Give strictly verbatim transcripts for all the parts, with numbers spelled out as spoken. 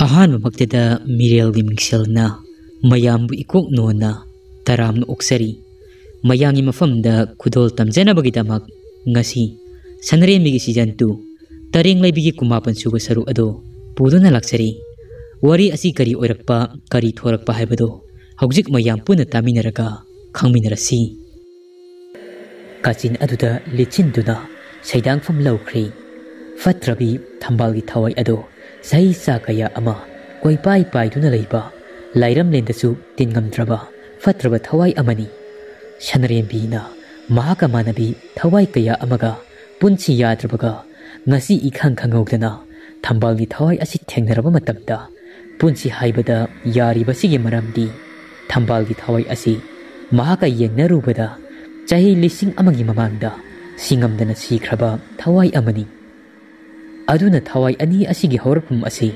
ꯑꯍꯥꯟꯕꯃꯛꯇꯗ ꯃꯤꯔꯦꯜꯒꯤ ꯃꯤꯡꯁꯦꯜꯅ ꯃꯌꯥꯝꯕꯨ ꯏꯀꯣꯛ ꯅꯣꯟꯅ ꯇꯔꯥꯝꯅ ꯑꯣꯛꯆꯔꯤ꯫ ꯃꯌꯥꯝꯒꯤ ꯃꯐꯝꯗ ꯈꯨꯗꯣꯜ ꯇꯝꯖꯅꯕꯒꯤꯗꯃꯛ ꯉꯁꯤ ꯁꯅꯔꯦꯝꯕꯤꯒꯤ season two ꯇꯔꯦꯡ ꯂꯩꯕꯤꯒꯤ ꯀꯨꯟꯃꯥꯄꯟ ꯁꯨꯕ ꯁꯔꯨꯛ ꯑꯗꯨ ꯄꯨꯗꯨꯅ ꯂꯥꯛꯆꯔꯤ꯫ ꯋꯥꯔꯤ ꯑꯁꯤ ꯀꯔꯤ ꯑꯣꯏꯔꯛꯄ, ꯀꯔꯤ ꯊꯣꯔꯛꯄ ꯍꯥꯏꯕꯗꯨ ꯍꯧꯖꯤꯛ ꯃꯌꯥꯝ ꯄꯨꯟꯅ ꯇꯥꯃꯤꯟꯅꯔꯒ ꯈꯪꯃꯤꯟꯅꯔꯁꯤ꯫ ꯀꯥꯆꯤꯟ ꯑꯗꯨꯗ ꯂꯤꯠꯁꯤꯟꯗꯨꯅ ꯁꯩꯗꯥꯡꯐꯝ ꯂꯧꯈ꯭ꯔꯦ꯫ ꯐꯠꯇ꯭ꯔꯕꯤ ꯊꯝꯕꯥꯜꯒꯤ ꯊꯋꯥꯏ ꯑꯗꯣ ꯆꯍꯤ ꯆꯥ ꯀꯌꯥ ꯑꯃ ꯀꯣꯏꯄꯥꯏ ꯄꯥꯏꯗꯨꯅ ꯂꯩꯕ, ꯂꯥꯏꯔꯝꯂꯦꯟꯗꯁꯨ ꯇꯤꯟꯉꯝꯗ꯭ꯔꯕ ꯐꯠꯇ꯭ꯔꯕ ꯊꯋꯥꯏ ꯑꯃꯅꯤ꯫ ꯁꯅꯔꯦꯝꯕꯤꯅ ꯃꯍꯥꯛꯀ ꯃꯥꯟꯅꯕꯤ ꯊꯋꯥꯏ ꯀꯌꯥ ꯑꯃꯒ ꯄꯨꯟꯁꯤ ꯌꯥꯗ꯭ꯔꯕꯒ ꯉꯁꯤ ꯏꯈꯪ ꯈꯪꯍꯧꯗꯅ ꯊꯝꯕꯥꯜꯒꯤ ꯊꯋꯥꯏ ꯑꯁꯤ ꯊꯦꯡꯅꯔꯕ ꯃꯇꯝꯗ ꯄꯨꯟꯁꯤ ꯍꯥꯏꯕꯗ ꯌꯥꯔꯤꯕꯁꯤꯒꯤ ꯃꯔꯝꯗꯤ ꯊꯝꯕꯥꯜꯒꯤ ꯊꯋꯥꯏ ꯑꯁꯤ ꯃꯍꯥꯛꯀ ꯌꯦꯡꯅꯔꯨꯕꯗ ꯆꯍꯤ ꯂꯤꯁꯤꯡ ꯑꯃꯒꯤ ꯃꯃꯥꯡꯗ ꯁꯤꯉꯝꯗꯅ ꯁꯤꯈ꯭ꯔꯕ ꯊꯋꯥꯏ ꯑꯃꯅꯤ꯫ ꯑꯗꯨꯅ ꯊꯋꯥꯏ ꯑꯅꯤ ꯑꯁꯤꯒꯤ ꯍꯧꯔꯛꯐꯝ ꯑꯁꯤ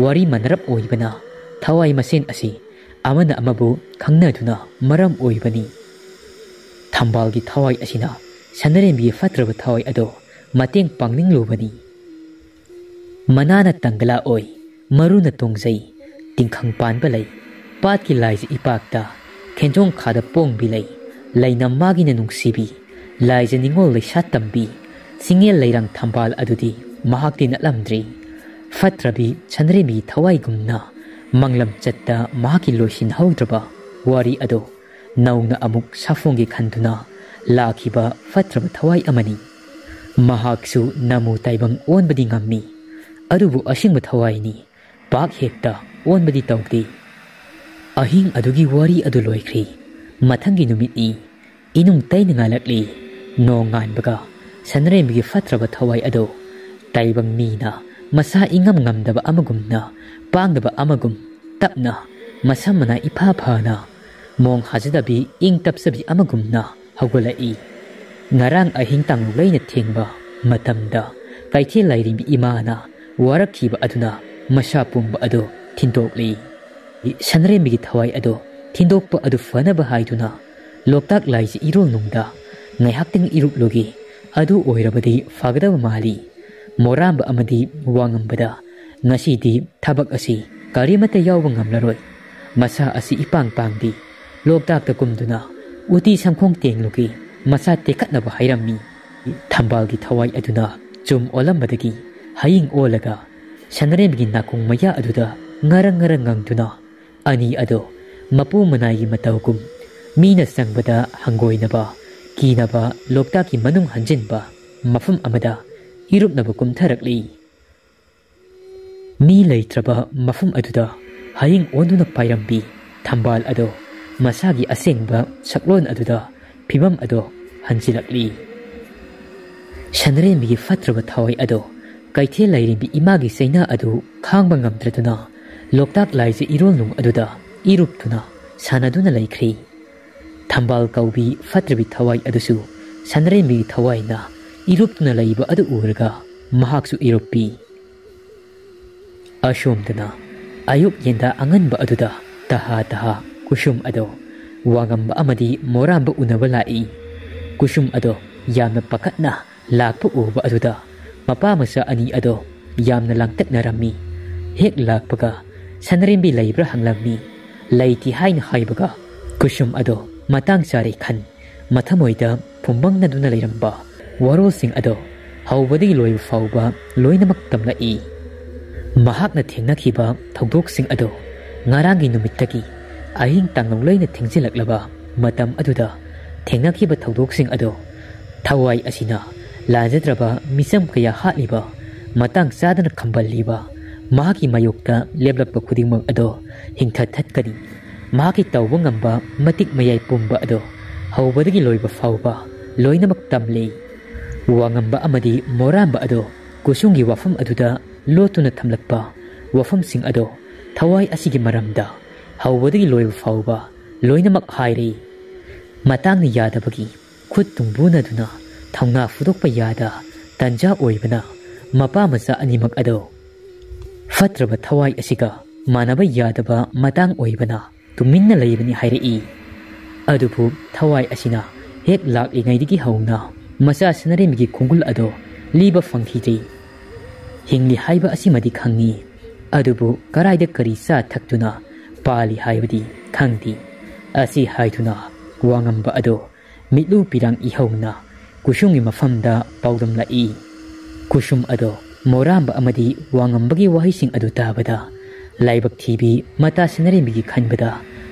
ꯋꯥꯔꯤ ꯃꯥꯟꯅꯔꯞ ꯑꯣꯏꯕꯅ ꯊꯋꯥꯏ ꯃꯁꯦꯟ ꯑꯁꯤ ꯑꯃꯅ ꯑꯃꯕꯨ ꯈꯪꯅꯗꯨꯅ ꯃꯔꯝ ꯑꯣꯏꯕꯅꯤ꯫ ꯊꯝꯕꯥꯜꯒꯤ ꯊꯋꯥꯏ ꯑꯁꯤꯅ ꯁꯅꯔꯦꯝꯕꯤꯒꯤ ꯐꯠꯇ꯭ꯔꯕ ꯊꯋꯥꯏ ꯑꯗꯣ ꯃꯇꯦꯡ ꯄꯥꯡꯅꯤꯡꯂꯨꯕꯅꯤ꯫ ꯃꯅꯥꯅ ꯇꯪꯒꯂꯥ ꯑꯣꯏ, ꯃꯔꯨꯅ ꯇꯣꯡꯖꯩ, ꯇꯤꯡꯈꯪ ꯄꯥꯟꯕ ꯂꯩ, ꯄꯥꯠꯀꯤ ꯂꯥꯏꯖ ꯏꯄꯥꯛꯇ, ꯈꯦꯟꯖꯣꯡ ꯈꯥꯗ ꯄꯣꯡꯕꯤ ꯂꯩ, ꯂꯩꯅꯝ ꯃꯥꯒꯤꯅ ꯅꯨꯡꯁꯤꯕꯤ, ꯂꯥꯏꯖ ꯅꯤꯉꯣꯜ ꯂꯩꯁꯥ ꯇꯝꯕꯤ, ꯆꯤꯡꯉꯦꯜ ꯂꯩꯔꯥꯡ ꯊꯝꯕꯥꯜ ꯑꯗꯨꯗꯤ ꯃꯍꯥꯛꯇꯤ ꯅꯠꯂꯝꯗ꯭ꯔꯤ꯫ ꯐꯠꯇ꯭ꯔꯕꯤ ꯁꯅꯔꯦꯝꯕꯤ ꯊꯋꯥꯏꯒꯨꯝꯅ ꯃꯪꯂꯝ ꯆꯠꯇ ꯃꯍꯥꯛꯀꯤ ꯂꯣꯏꯁꯤꯟꯍꯧꯗ꯭ꯔꯕ ꯋꯥꯔꯤ ꯑꯗꯨ ꯅꯧꯅ ꯑꯃꯨꯛ ꯁꯥꯐꯣꯡꯒꯦ ꯈꯟꯗꯨꯅ ꯂꯥꯛꯈꯤꯕ ꯐꯠꯇ꯭ꯔꯕ ꯊꯋꯥꯏ ꯑꯃꯅꯤ꯫ ꯃꯍꯥꯛꯁꯨ ꯅꯃꯨ ꯇꯥꯏꯕꯪ ꯑꯣꯟꯕꯗꯤ ꯉꯝꯃꯤ, ꯑꯗꯨꯕꯨ ꯑꯁꯦꯡꯕ ꯊꯋꯥꯏꯅꯤ ꯄꯥꯛ ꯍꯦꯛꯇ ꯑꯣꯟꯕꯗꯤ ꯇꯧꯗꯦ꯫ ꯑꯍꯤꯡ ꯑꯗꯨꯒꯤ ꯋꯥꯔꯤ ꯑꯗꯨ ꯂꯣꯏꯈ꯭ꯔꯦ꯫ ꯃꯊꯪꯒꯤ ꯅꯨꯃꯤꯠꯅꯤ꯫ ꯏꯅꯨꯡ ꯇꯩꯅ ꯉꯥꯜꯂꯛꯂꯤ꯫ ꯅꯣꯡ ꯉꯥꯟꯕꯒ ꯁꯅꯔꯦꯝꯕꯤꯒꯤ ꯐꯠꯇ꯭ꯔꯕ ꯊꯋꯥꯏ ꯑꯗꯨ ꯇꯥꯏꯕꯪ ꯃꯤꯅ ꯃꯁꯥ ꯏꯉꯝ ꯉꯝꯗꯕ ꯑꯃꯒꯨꯝꯅ, ꯄꯥꯡꯗꯕ ꯑꯃꯒꯨꯝ, ꯇꯞꯅ, ꯃꯁꯝ ꯃꯅꯥ ꯏꯐꯥ ꯐꯅ, ꯃꯣꯡ ꯍꯥꯖꯗꯕꯤ ꯏꯪ ꯇꯞꯆꯕꯤ ꯑꯃꯒꯨꯝꯅ ꯍꯧꯒꯠꯂꯛꯏ꯫ ꯉꯔꯥꯡ ꯑꯍꯤꯡ ꯇꯥꯡꯂꯨ ꯂꯩꯅ ꯊꯦꯡꯕ ꯃꯇꯝꯗ ꯀꯩꯊꯦꯜ ꯂꯥꯏꯔꯦꯝꯕꯤ ꯏꯃꯥꯅ ꯋꯥꯔꯛꯈꯤꯕ ꯑꯗꯨꯅ ꯃꯁꯥ ꯄꯨꯝꯕ ꯑꯗꯨ ꯊꯤꯟꯗꯣꯛꯂꯤ꯫ ꯁꯅꯔꯦꯝꯕꯤꯒꯤ ꯊꯋꯥꯏ ꯑꯗꯨ ꯊꯤꯟꯗꯣꯛꯄ ꯑꯗꯨ ꯐꯅꯕ ꯍꯥꯏꯗꯨꯅ ꯂꯣꯛꯇꯥꯛ ꯂꯥꯏꯖ ꯏꯔꯣꯜꯅꯨꯡꯗ ꯉꯥꯏꯍꯥꯛꯇꯪ ꯏꯔꯨꯞꯂꯨꯒꯦ, ꯑꯗꯨ ꯑꯣꯏꯔꯕꯗꯤ ꯐꯒꯗꯕ ꯃꯥꯜꯂꯤ꯫ ꯃꯣꯔꯥꯝꯕ ꯑꯃꯗꯤ ꯋꯥꯉꯝꯕꯗ "ꯉꯁꯤꯗꯤ ꯊꯕꯛ ꯑꯁꯤ ꯀꯔꯤꯃꯠꯇ ꯌꯥꯎꯕ ꯉꯝꯂꯔꯣꯏ꯫ ꯃꯁꯥ ꯑꯁꯤ ꯏꯄꯥꯡ ꯄꯥꯡꯗꯦ꯫ ꯂꯣꯛꯇꯥꯛꯇ ꯀꯨꯝꯗꯨꯅ ꯎꯇꯤ ꯁꯪꯈꯣꯡ ꯇꯦꯡꯂꯨꯒꯦ, ꯃꯁꯥ ꯇꯦꯛꯈꯠꯅꯕ" ꯍꯥꯏꯔꯝꯃꯤ꯫ ꯊꯝꯕꯥꯜꯒꯤ ꯊꯋꯥꯏ ꯑꯗꯨꯅ ꯆꯨꯝ ꯑꯣꯜꯂꯝꯕꯗꯒꯤ ꯍꯌꯤꯡ ꯑꯣꯜꯂꯒ ꯁꯅꯔꯦꯝꯕꯤꯒꯤ ꯅꯥꯀꯣꯡ ꯃꯌꯥ ꯑꯗꯨꯗ ꯉꯔꯪ ꯉꯔꯪ ꯉꯪꯗꯨꯅ ꯑꯅꯤ ꯑꯗꯣ ꯃꯄꯨ ꯃꯅꯥꯏꯒꯤ ꯃꯇꯧꯒꯨꯝ ꯃꯤꯅ ꯆꯪꯕꯗ ꯍꯪꯒꯣꯏꯅꯕ, ꯀꯤꯅꯕ ꯂꯣꯛꯇꯥꯛꯀꯤ ꯃꯅꯨꯡ ꯍꯟꯖꯤꯟꯕ ꯃꯐꯝ ꯑꯃꯗ ꯏꯔꯨꯞꯅꯕ ꯀꯨꯝꯊꯔꯛꯂꯤ꯫ ꯃꯤ ꯂꯩꯇ꯭ꯔꯕ ꯃꯐꯝ ꯑꯗꯨꯗ ꯍꯌꯤꯡ ꯑꯣꯟꯗꯨꯅ ꯄꯥꯏꯔꯝꯕꯤ ꯊꯝꯕꯥꯜ ꯑꯗꯣ ꯃꯁꯥꯒꯤ ꯑꯁꯦꯡꯕ ꯁꯛꯂꯣꯟ ꯑꯗꯨꯗ ꯐꯤꯕꯝ ꯑꯗꯣ ꯍꯟꯖꯤꯜꯂꯛꯂꯤ꯫ ꯁꯅꯔꯦꯝꯕꯤꯒꯤ ꯐꯠꯇ꯭ꯔꯕ ꯊꯋꯥꯏ ꯑꯗꯣ ꯀꯩꯊꯦꯜ ꯂꯥꯏꯔꯦꯝꯕꯤ ꯏꯃꯥꯒꯤ ꯆꯩꯅꯥ ꯑꯗꯨ ꯈꯥꯡꯕ ꯉꯝꯗ꯭ꯔꯗꯨꯅ ꯂꯣꯛꯇꯥꯛ ꯂꯥꯏꯖ ꯏꯔꯣꯜꯅꯨꯡ ꯑꯗꯨꯗ ꯏꯔꯨꯞꯇꯨꯅ ꯁꯥꯟꯅꯗꯨꯅ ꯂꯩꯈ꯭ꯔꯦ꯫ ꯊꯝꯕꯥꯜ ꯀꯧꯕꯤ ꯐꯠꯇ꯭ꯔꯕꯤ ꯊꯋꯥꯏ ꯑꯗꯨꯁꯨ ꯁꯅꯔꯦꯝꯕꯤꯒꯤ ꯊꯋꯥꯏꯅ ꯏꯔꯨꯞꯇꯨꯅ ꯂꯩꯕ ꯑꯗꯨ ꯎꯔꯒ ꯃꯍꯥꯛꯁꯨ ꯏꯔꯨꯞꯄꯤ꯫ ꯑꯁꯣꯝꯗꯅ ꯑꯌꯨꯛ ꯌꯦꯟꯗꯥ ꯑꯉꯟꯕ ꯑꯗꯨꯗ ꯇꯍꯥ ꯇꯍꯥ ꯀꯨꯁꯨꯝ ꯑꯗꯣ ꯋꯥꯉꯝꯕ ꯑꯃꯗꯤ ꯃꯣꯔꯥꯝꯕ ꯎꯅꯕ ꯂꯥꯛꯏ꯫ ꯀꯨꯁꯨꯝ ꯑꯗꯣ ꯌꯥꯝꯅ ꯄꯥꯈꯠꯅ ꯂꯥꯛꯄ ꯎꯕ ꯑꯗꯨꯗ ꯃꯄꯥ ꯃꯆꯥ ꯑꯅꯤ ꯑꯗꯣ ꯌꯥꯝꯅ ꯂꯥꯡꯇꯛꯅꯔꯝꯃꯤ꯫ ꯍꯦꯛ ꯂꯥꯛꯄꯒ ꯁꯅꯔꯦꯝꯕꯤ ꯂꯩꯕ꯭ꯔꯥ ꯍꯪꯂꯝꯃꯤ꯫ "ꯂꯩꯇꯦ" ꯍꯥꯏꯅ ꯍꯥꯏꯕꯒ ꯀꯨꯁꯨꯝ ꯑꯗꯣ ꯃꯇꯥꯡ ꯆꯥꯔꯦ ꯈꯟ ꯃꯊꯃꯣꯏꯗ ꯐꯨꯝꯕꯪꯅꯗꯨꯅ ꯂꯩꯔꯝꯕ ꯋꯥꯔꯣꯜꯁꯤꯡ ꯑꯗꯣ ꯍꯧꯕꯗꯒꯤ ꯂꯣꯏꯕ ꯐꯥꯎꯕ ꯂꯣꯏꯅꯃꯛ ꯇꯝꯂꯛꯏ꯫ ꯃꯍꯥꯛꯅ ꯊꯦꯡꯅꯈꯤꯕ ꯊꯧꯗꯣꯛꯁꯤꯡ ꯑꯗꯣ ꯉꯔꯥꯡꯒꯤ ꯅꯨꯃꯤꯠꯇꯒꯤ ꯑꯍꯤꯡ ꯇꯥꯡꯂꯧ ꯂꯩꯅ ꯊꯦꯡꯖꯤꯜꯂꯛꯂꯕ ꯃꯇꯝ ꯑꯗꯨꯗ ꯊꯦꯡꯅꯈꯤꯕ ꯊꯧꯗꯣꯛꯁꯤꯡ ꯑꯗꯣ ꯊꯋꯥꯏ ꯑꯁꯤꯅ ꯂꯥꯟꯖꯗ꯭ꯔꯕ ꯃꯤꯆꯝ ꯀꯌꯥ ꯍꯥꯠꯂꯤꯕ, ꯃꯇꯥꯡ ꯆꯥꯗꯅ ꯈꯝꯕꯜꯂꯤꯕ ꯃꯍꯥꯛꯀꯤ ꯃꯥꯌꯣꯛꯇ ꯂꯦꯞꯂꯛꯄ ꯈꯨꯗꯤꯡꯃꯛ ꯑꯗꯣ ꯍꯤꯡꯊꯠꯊꯠꯀꯅꯤ꯫ ꯃꯍꯥꯛꯀꯤ ꯇꯧꯕ ꯉꯝꯕ ꯃꯇꯤꯛ ꯃꯌꯥꯏ ꯄꯨꯝꯕ ꯑꯗꯣ ꯍꯧꯕꯗꯒꯤ ꯂꯣꯏꯕ ꯐꯥꯎꯕ ꯂꯣꯏꯅꯃꯛ ꯇꯝꯂꯤ꯫ ꯋꯥꯉꯝꯕ ꯑꯃꯗꯤ ꯃꯣꯔꯥꯝꯕ ꯑꯗꯣ ꯀꯨꯁꯨꯝꯒꯤ ꯋꯥꯐꯝ ꯑꯗꯨꯗ ꯂꯣꯠꯇꯨꯅ ꯊꯝꯂꯛꯄ ꯋꯥꯐꯝꯁꯤꯡ ꯑꯗꯣ ꯊꯋꯥꯏ ꯑꯁꯤꯒꯤ ꯃꯔꯝꯗ ꯍꯧꯕꯗꯒꯤ ꯂꯣꯏꯕ ꯐꯥꯎꯕ ꯂꯣꯏꯅꯃꯛ ꯍꯥꯏꯔꯤ꯫ ꯃꯇꯥꯡꯅ ꯌꯥꯗꯕꯒꯤ ꯈꯨꯠ ꯇꯨꯡꯕꯨꯅꯗꯨꯅ ꯊꯧꯅꯥ ꯐꯨꯗꯣꯛꯄ ꯌꯥꯗ ꯇꯟꯖꯥ ꯑꯣꯏꯕꯅ ꯃꯄꯥ ꯃꯆꯥ ꯑꯅꯤꯃꯛ ꯑꯗꯣ ꯐꯠꯇ꯭ꯔꯕ ꯊꯋꯥꯏ ꯑꯁꯤꯒ ꯃꯥꯟꯅꯕ ꯌꯥꯗꯕ ꯃꯇꯥꯡ ꯑꯣꯏꯕꯅ ꯇꯨꯃꯤꯟꯅ ꯂꯩꯕꯅꯤ ꯍꯥꯏꯔꯛꯏ꯫ ꯑꯗꯨꯕꯨ ꯊꯋꯥꯏ ꯑꯁꯤꯅ ꯍꯦꯛ ꯂꯥꯛꯂꯤꯉꯩꯗꯒꯤ ꯍꯧꯅ ꯃꯆꯥ ꯁꯅꯔꯦꯝꯕꯤꯒꯤ ꯈꯣꯡꯒꯨꯜ ꯑꯗꯣ ꯂꯤꯕ ꯐꯪꯈꯤꯗ꯭ꯔꯤ꯫ ꯍꯤꯡꯂꯤ ꯍꯥꯏꯕ ꯑꯁꯤꯃꯗꯤ ꯈꯪꯏ, ꯑꯗꯨꯕꯨ ꯀꯔꯥꯏꯗ ꯀꯔꯤ ꯆꯥ ꯊꯛꯇꯨꯅ ꯄꯥꯜꯂꯤ ꯍꯥꯏꯕꯗꯤ ꯈꯪꯗꯦ꯫ ꯑꯁꯤ ꯍꯥꯏꯗꯨꯅ ꯋꯥꯉꯝꯕ ꯑꯗꯣ ꯃꯤꯠꯂꯨ ꯄꯤꯔꯥꯡ ꯏꯍꯧꯅ ꯀꯨꯁꯨꯝꯒꯤ ꯃꯐꯝꯗ ꯄꯥꯎꯗꯝꯂꯛꯏ꯫ ꯀꯨꯁꯨꯝ ꯑꯗꯣ ꯃꯣꯔꯥꯝꯕ ꯑꯃꯗꯤ ꯋꯥꯉꯝꯕꯒꯤ ꯋꯥꯍꯩꯁꯤꯡ ꯑꯗꯨ ꯇꯥꯕꯗ ꯂꯥꯏꯕꯛ ꯊꯤꯕꯤ ꯃꯇꯥ ꯁꯅꯔꯦꯝꯕꯤꯒꯤ ꯈꯟꯕꯗ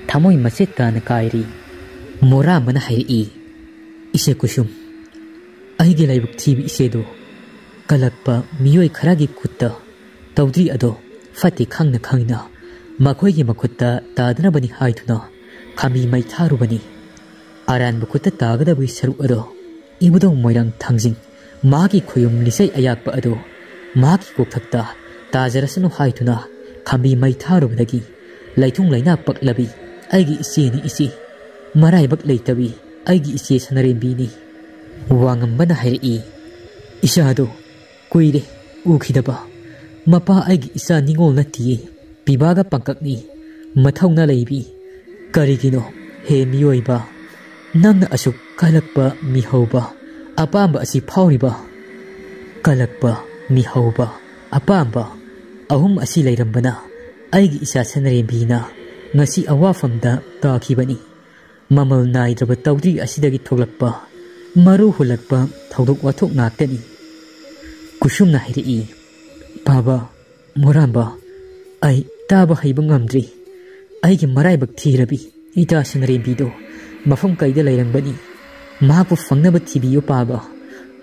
ꯊꯃꯣꯏ ꯃꯆꯦꯠ ꯇꯥꯅ ꯀꯥꯏꯔꯤ꯫ ꯃꯣꯔꯥꯝꯕꯅ ꯍꯥꯏꯔꯛꯏ, "ꯏꯆꯦ ꯀꯨꯁꯨꯝ, ꯑꯩꯒꯤ ꯂꯥꯏꯕꯛ ꯊꯤꯕꯤ ꯏꯆꯦꯗꯨ ꯀꯜꯂꯛꯄ ꯃꯤꯑꯣꯏ ꯈꯔꯒꯤ ꯈꯨꯠꯇ ꯇꯧꯗ꯭ꯔꯤ ꯑꯗꯣ ꯐꯠꯇꯦ ꯈꯪꯅ ꯈꯪꯅ ꯃꯈꯣꯏꯒꯤ ꯃꯈꯨꯠꯇ ꯇꯥꯗꯅꯕꯅꯤ ꯍꯥꯏꯗꯨꯅ ꯈꯥꯝꯕꯤ ꯃꯩ ꯊꯥꯔꯨꯕꯅꯤ꯫ ꯑꯔꯥꯟꯕ ꯈꯨꯠꯇ ꯇꯥꯒꯗꯕꯒꯤ ꯁꯔꯨꯛ ꯑꯗꯣ ꯏꯕꯨꯙꯧ ꯃꯣꯏꯔꯥꯡ ꯊꯥꯡꯖꯤꯡ ꯃꯍꯥꯛꯀꯤ ꯈꯨꯌꯨꯝ ꯂꯤꯆꯩ ꯑꯌꯥꯛꯄ ꯑꯗꯣ ꯃꯍꯥꯛꯀꯤ ꯀꯣꯛꯊꯛꯇ ꯇꯥꯖꯔꯁꯅꯨ ꯍꯥꯏꯗꯨꯅ ꯈꯥꯝꯕꯤ ꯃꯩ ꯊꯥꯔꯨꯕꯗꯒꯤ ꯂꯩꯊꯨꯡ ꯂꯩꯅꯥ ꯄꯛꯂꯕꯤ ꯑꯩꯒꯤ ꯏꯆꯦꯅꯤ ꯏꯆꯦ, ꯃꯔꯥꯏꯕꯛ ꯂꯩꯇꯕꯤ ꯑꯩꯒꯤ ꯏꯆꯦ ꯁꯅꯔꯦꯝꯕꯤꯅꯤ꯫" ꯋꯥꯉꯝꯕꯅ ꯍꯥꯏꯔꯛꯏ, "ꯏꯆꯥꯗꯣ ꯀꯨꯏꯔꯦ ꯎꯈꯤꯗꯕ꯫ ꯃꯄꯥ ꯑꯩꯒꯤ ꯏꯆꯥ ꯅꯤꯉꯣꯜ ꯅꯠꯇꯤꯌꯦ, ꯄꯤꯕꯥꯒ ꯄꯥꯡꯀꯛꯅꯤ, ꯃꯊꯧꯅꯥ ꯂꯩꯕꯤ꯫ ꯀꯔꯤꯒꯤꯅꯣ ꯍꯦ ꯃꯤꯑꯣꯏꯕ, ꯅꯪꯅ ꯑꯁꯨꯛ ꯀꯜꯂꯛꯄ ꯃꯤꯍꯧꯕ ꯑꯄꯥꯝꯕ ꯑꯁꯤ ꯐꯥꯎꯔꯤꯕ?" ꯀꯜꯂꯛꯄ, ꯃꯤꯍꯧꯕ, ꯑꯄꯥꯝꯕ ꯑꯍꯨꯝ ꯑꯁꯤ ꯂꯩꯔꯝꯕꯅ ꯑꯩꯒꯤ ꯏꯆꯥ ꯁꯅꯔꯦꯝꯕꯤꯅ ꯉꯁꯤ ꯑꯋꯥꯐꯝꯗ ꯇꯥꯈꯤꯕꯅꯤ꯫ ꯃꯃꯜ ꯅꯥꯏꯗ꯭ꯔꯕ ꯇꯧꯗ꯭ꯔꯤ ꯑꯁꯤꯗꯒꯤ ꯊꯣꯛꯂꯛꯄ ꯃꯔꯨ ꯍꯨꯜꯂꯛꯄ ꯊꯧꯗꯣꯛ ꯋꯥꯊꯣꯛ ꯉꯥꯛꯇꯅꯤ꯫ ꯀꯨꯁꯨꯝꯅ ꯍꯥꯏꯔꯛꯏ, "ꯄꯥꯕ, ꯃꯣꯔꯥꯝꯕ, ꯑꯩ ꯇꯥꯕ ꯍꯩꯕ ꯉꯝꯗ꯭ꯔꯤ꯫ ꯑꯩꯒꯤ ꯃꯔꯥꯏꯕꯛ ꯊꯤꯔꯕꯤ ꯏꯇꯥ ꯁꯅꯔꯦꯝꯕꯤꯗꯣ ꯃꯐꯝ ꯀꯩꯗ ꯂꯩꯔꯝꯒꯅꯤ? ꯃꯍꯥꯛꯄꯨ ꯐꯪꯅꯕ ꯊꯤꯕꯤꯌꯨ ꯄꯥꯕ꯫